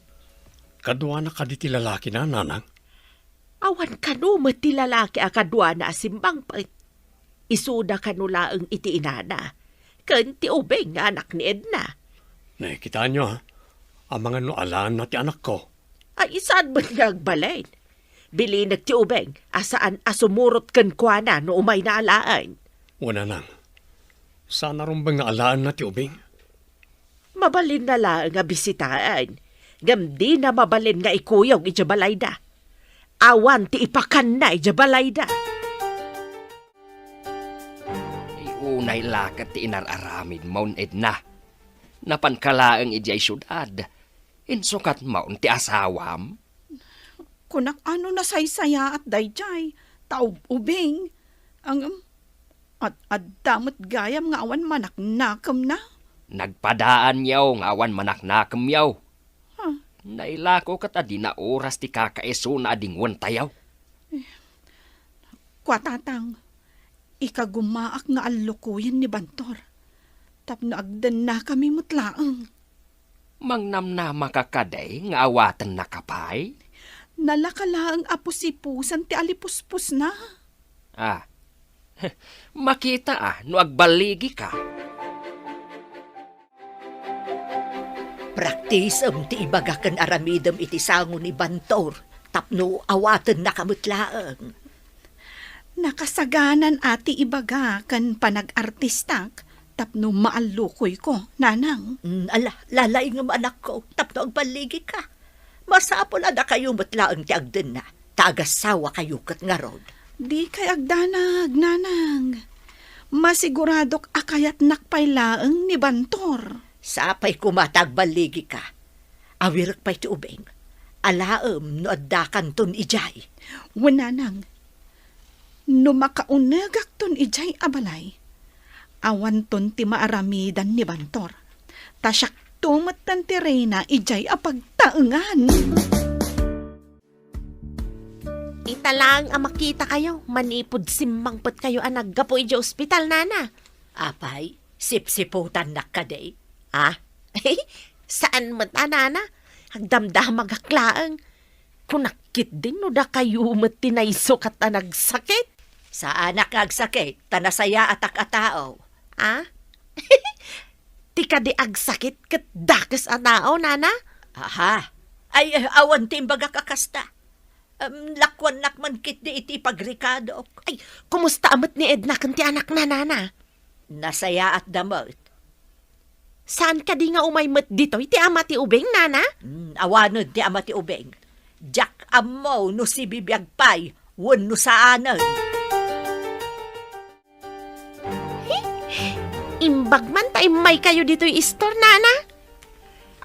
Kaduana kadi ti lalakina, Nanang? Awan kano met ti lalaki a kaduana a simmangpet. Isuda kano laeng iti inana ken ti ubing nga anak ni Edna. Ne, kitaenyo, ha? Amangan no alaenna ti anakko. Ay, saan met nga agbalin? Bilinek ti ubing a saan a sumurot kenkuana no umayna alaen. Wen, nanang. Saan a rumbeng nga alaenna ti ubing. Mabalinna laeng a bisitaen, ngem dina mabalin nga ikuyog idiay balayda. Awan ti ipakanna idiay balayda. Ay, unay la ket ti inar-aramidmon, Edna. Napanka laeng idiay siudad. Insukatmon ti asawam? Kunak a no nasaysayaat daydiay, ta ub-ubing. Ngem, ad-adda met gayam nga awan manaknakemna. Nagpadaanyo nga awan manaknakemyo. Huh. Nailako ket adina oras ti kakaisuna a dingwentayo. Kua, Tatang, ikagumaak nga allukoyen ni Bantor tapno agdennakami met laeng. Mangnamnamaka kadi nga awatennaka pay? Nalaka laeng a pusipusan ti alipuspusna. Ah, makita a no agballigika. Praktisem ti ibaga ken aramidem iti sango ni Bantor tapno awatennaka met laeng. Nakasaganan a ti ibaga ken panag-artistak tapno maallukoyko, nanang. Mm, ala, lalaingem, anakko, tapno agballigika. Masapul a dakayo met laeng ti agdenna, ta agasawakayo ket ngarud. Dikay agdanag, nanang. Masiguradok a kayatnak pay laeng ni Bantor. Sapay koma ta agballigika. Awirek pay ti ubing. Alaem no addakanton idiay. Wen, nanang. No makaunegakton idiay a balay, awanton ti maaramidan ni Bantor. Ta siakto metten ti reyna idiay a pagtaengan. Ita laeng a makitakayo, manipud simmangpetkayo a naggapu idiay ospital, nana. Apay, sipsiputannak kadi? Ah? Saan met a, nana. Agdamdamagak laeng. Kunak ketdi no dakayo met ti naisukat a nagsakit. Saanak nga agsakit, ta nasayaatak a tao. Ah? Ti kadi agsakit ket dakes a tao, nana? Aha. Ay, eh, awan ti imbagak a kasta. Em, lakuannak man ketdi iti pagrikadok. Ay, kumusta a met ni Edna ken ti anakna, nana? Nasayaatda met. Saan kadi nga umay met ditoy ti ama ti ubing, nana? Hmm, awanen ti ama ti ubing. Diak ammo no sibibiag pay wenno saanen. Imbag man ta immaykayo ditoy istor, nana?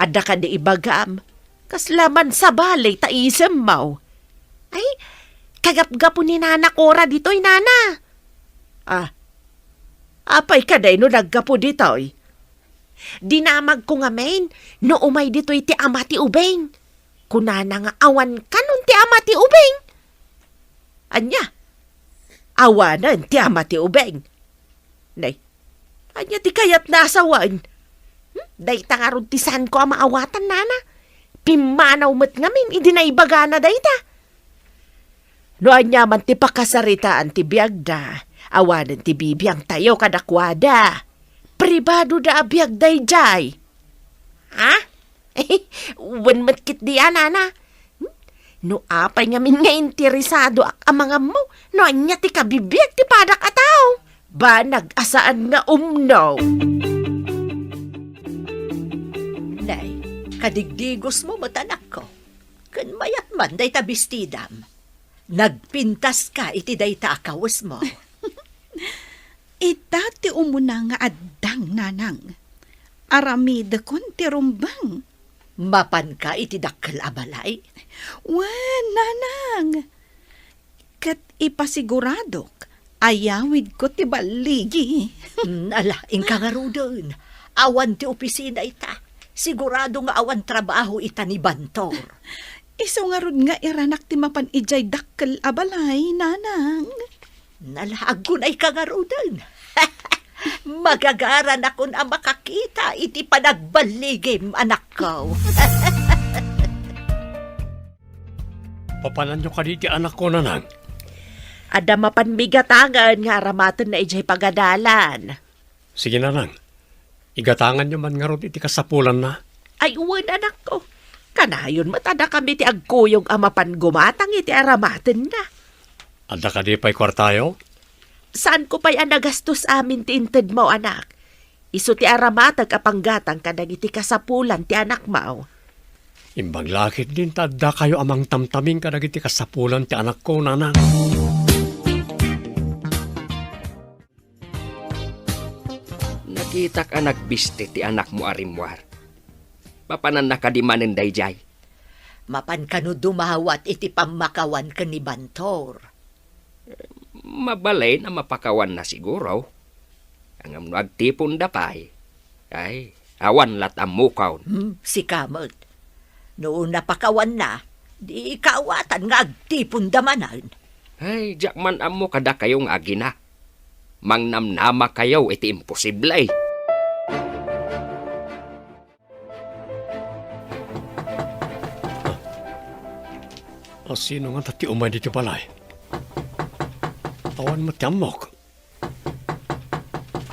Adda kadi ibagam, kasla man sabali ta isemmo. Ay, kagapgapo ni Nana Cora ditoy, nana. Ah, apay kadi no naggapu ditoy? Dinamagko ngamin no umay ditoy ti ama ti ubing. Kunana nga awan kanon ti ama ti ubing. Ania? Awanen ti ama ti ubing. Nay, ania ti kayatna a sawen? Hmm? Dayta ngarud ti saanko a maawatan, nana. Pimmanaw met ngamin idi naibagana dayta. No ania man ti pakasaritaan ti biagda, awanen ti bibiangtayo kadakuada. Pribadoda a biag daydiay. Ha? Wen met ketdi a, nana. Hmm? No apay ngamin nga interesadoak a mangammo no ania ti kabibiag ti padak a tao, banag a saan nga umno. Nay, kadigdigosmo met, anakko. Ken mayat man dayta bestidam. Nagpintaska iti dayta a kawesmo. Ita ti umuna nga addang, nanang. Aramidekon ti rumbeng. Mapanka iti dakkel a balay? Wen, nanang. Ket ipasiguradok, ayawidko ti balligi. Mm, ala, inka ngaruden. Awan ti opisina ita. Sigurado nga awan trabaho ita ni Bantor. Isu ngarud nga iranak ti mapan idiay dakkel a balay, nanang. Nalaag ko na ika ngaruden. Magagaranakon a makakita iti panagballigim, anakko. Papananyo kadi ti anakko, nanang? Adda mapan migatangen nga aramatenna idiay pagadalan. Sige, nanang. Igatanganyo man ngarud iti kasapulanna. Ay, wen, anakko. Kanayon met a dakami ti agkuyog a mapan gumatang iti aramatenna. Adda kadi pay kuartayo? Saanko pay a nagastos amin ti intedmo, anak. Isu ti aramatek a panggatang kadagiti kasapulan ti anakmo. Imbag la ketdin ta addakayo a mangtamtaming kadagiti kasapulan ti anakko, nanang. Nakitak a nagbisti ti anakmo a rimmuar. Mapananna kadi manen daydiay? Mapan kano dumawat iti pammakawan ken ni Bantor? Mabalin a mapakawanna siguro. Ngem no agtiponda pay, ay, awan lat' ammokon. Hmm, sika met. No napakawanna, di kaawatan nga agtiponda manen. Ay, diak man ammo kadakayo nga agina. Mangnamnamakayo iti imposible. A, sino ngata ti umay ditoy balay? Awan met ti ammok.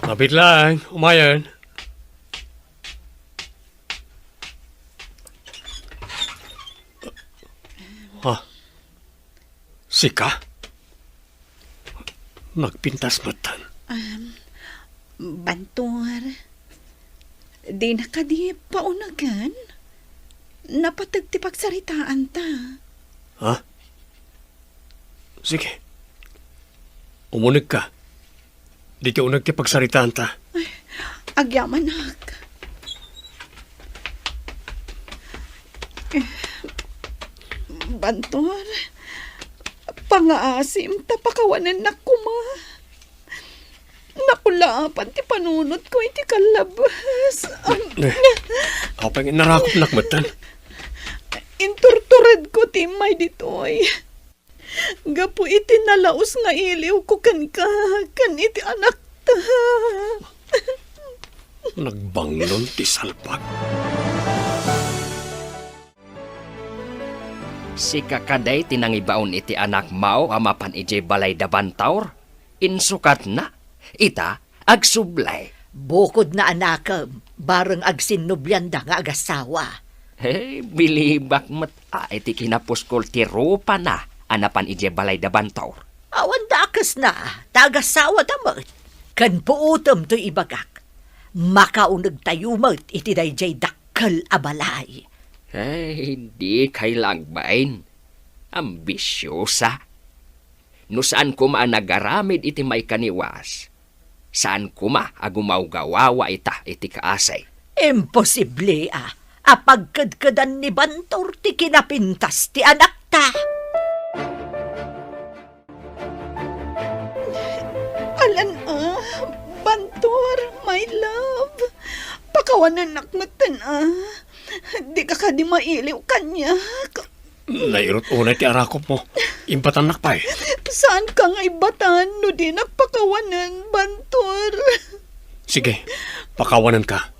Mabit laeng, umayen. Ha? Sika? Nagpintas metten. Um, Bantor, dina kadi paunegen? Napateg ti pagsaritaanta. Ha? Sige. Umunegka. Ditoy uneg ti pagsaritaanta. Ay, agyamanak. Bantor, pangaasim ta pakawanennak koma. Nakulaapan ti panunotko iti kallabas. Eh, apay nga narakopnak metten? Inturturedko ti immay ditoy. Gapu iti nalaus nga iliwko kenka, ken iti anakta. Nagbanglon ti salbag. Sika kadi ti nangibaon iti anakmo a mapan idiay balay da Bantor? Insukatna, ita, agsubli. Bukodna, anakem, bareng agsinnublianda nga agasawa. He, bilibak met a iti kinapuskol ti rupana a napan idiay balay da Bantor. Awan dakesna, ta agasawada met. Ken puotem toy ibagak. Makaunegtayo met iti daydiay dakkel a balay. Ay, dikay la agbain. Ambisiosa. No saan koma a nagaramid iti maikaniwas, saan koma a gumawgawawa ita iti kaasi. Imposible a, a pagkedkedan ni Bantor ti kinapintas ti anakta. Alan, ah, Bantor, my love. Pakawanennak metten, ah. Dika kadi mailiw kaniak. Nairut unay ti arakopmo. Imbatannak pay. Saanka nga imbatan no dinak pakawanen, Bantor? Sige, pakawanenka.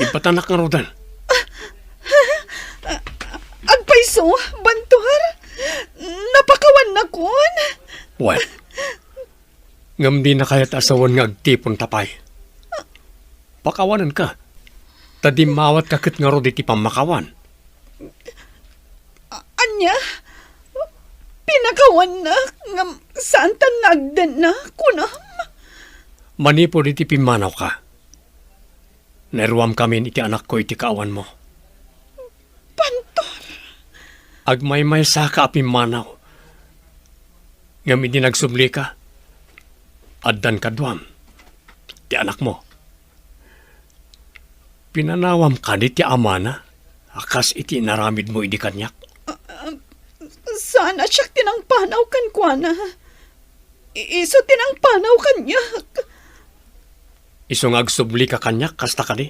Imbatannak ngaruden. Agpayso, Bantor? Napakawannakon? Wen. Ngem dina kayat a sawen nga agtiponta pay. Pakawanenka. Ta dimmawatka ket ngarud iti pammakawan. A-, ania? Pinakawannak ngem saantan nga agdenna, kunam? Manipud iti pimmanawka, nairuamkamin iti anakko iti kaawanmo. Bantor! Agmaymaysaka a pimmanaw. Ngem idi nagsublika, addan kaduam ti anakmo. Pinanawam kadi ti amana a kas iti inaramidmo idi kaniak? Ah, ah, saan a siak ti nangpanaw kenkuana. I-, isu ti nangpanaw kaniak. Isu nga agsublika kaniak, kasta kadi?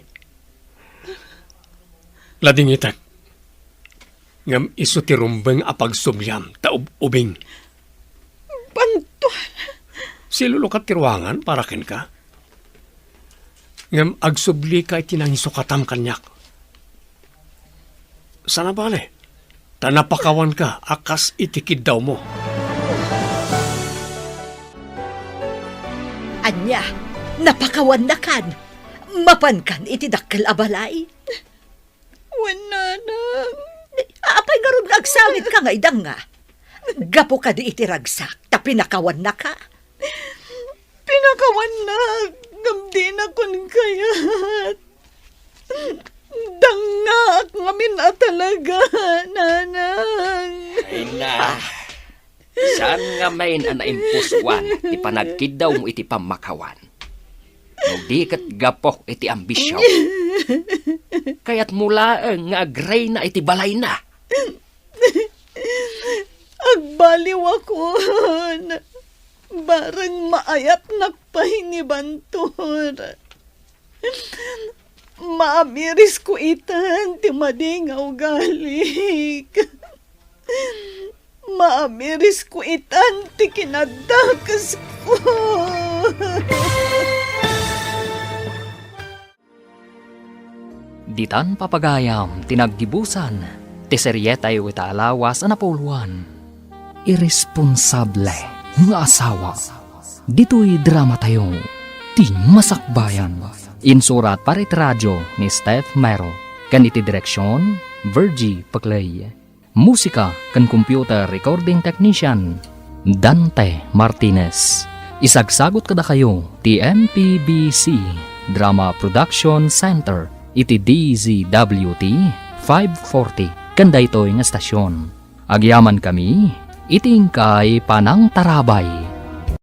Ladingitek. Ngem isu ti rumbeng a pagsubliam ta ub-ubing. Bantuan. Silulukat ti ruangan para kenka. Ngem agsublika iti nangisukatam kaniak. Sana bale, ta napakawanka a kas iti kiddawmo. Ania, napakawannakan? Mapankan iti dakkel a balay? Nanang. Apay ngarud nga agsangitka nga idanga? Gapu kadi iti ragsak, ta pinakawannaka? Pinakawannak, ngem dinakon kayat. Dangaak ngamin a talaga, Nanang. Ay na. Saan ngamin a naimpusuan ti panagkiddawmo iti pammakawan? No di ket gapu iti ambisyon. Kayatmo laeng nga agreyna iti balayna. Agbaliwakon. Bareng maayatnak pay ni Bantor. Maamirisko itan ti madi nga ugalik. Maamirisko itan ti kinaddakesko. Ditan papagayam ti naggibusan ti serietayo ita a lawas a napuloan. Irresponsable nga asawa. Ditoy dramatayo, Ti Masakbayan. Insurat para iti radio ni Steph Mero, ken iti direksion, Virgie Paclay. Musika ken computer recording technician, Dante Martinez. Isagsagut kadakayo ti M P B C Drama Production Center iti D Z W T five forty ken daytoy nga estasion. Agyamankami iti inkay panangtarabay.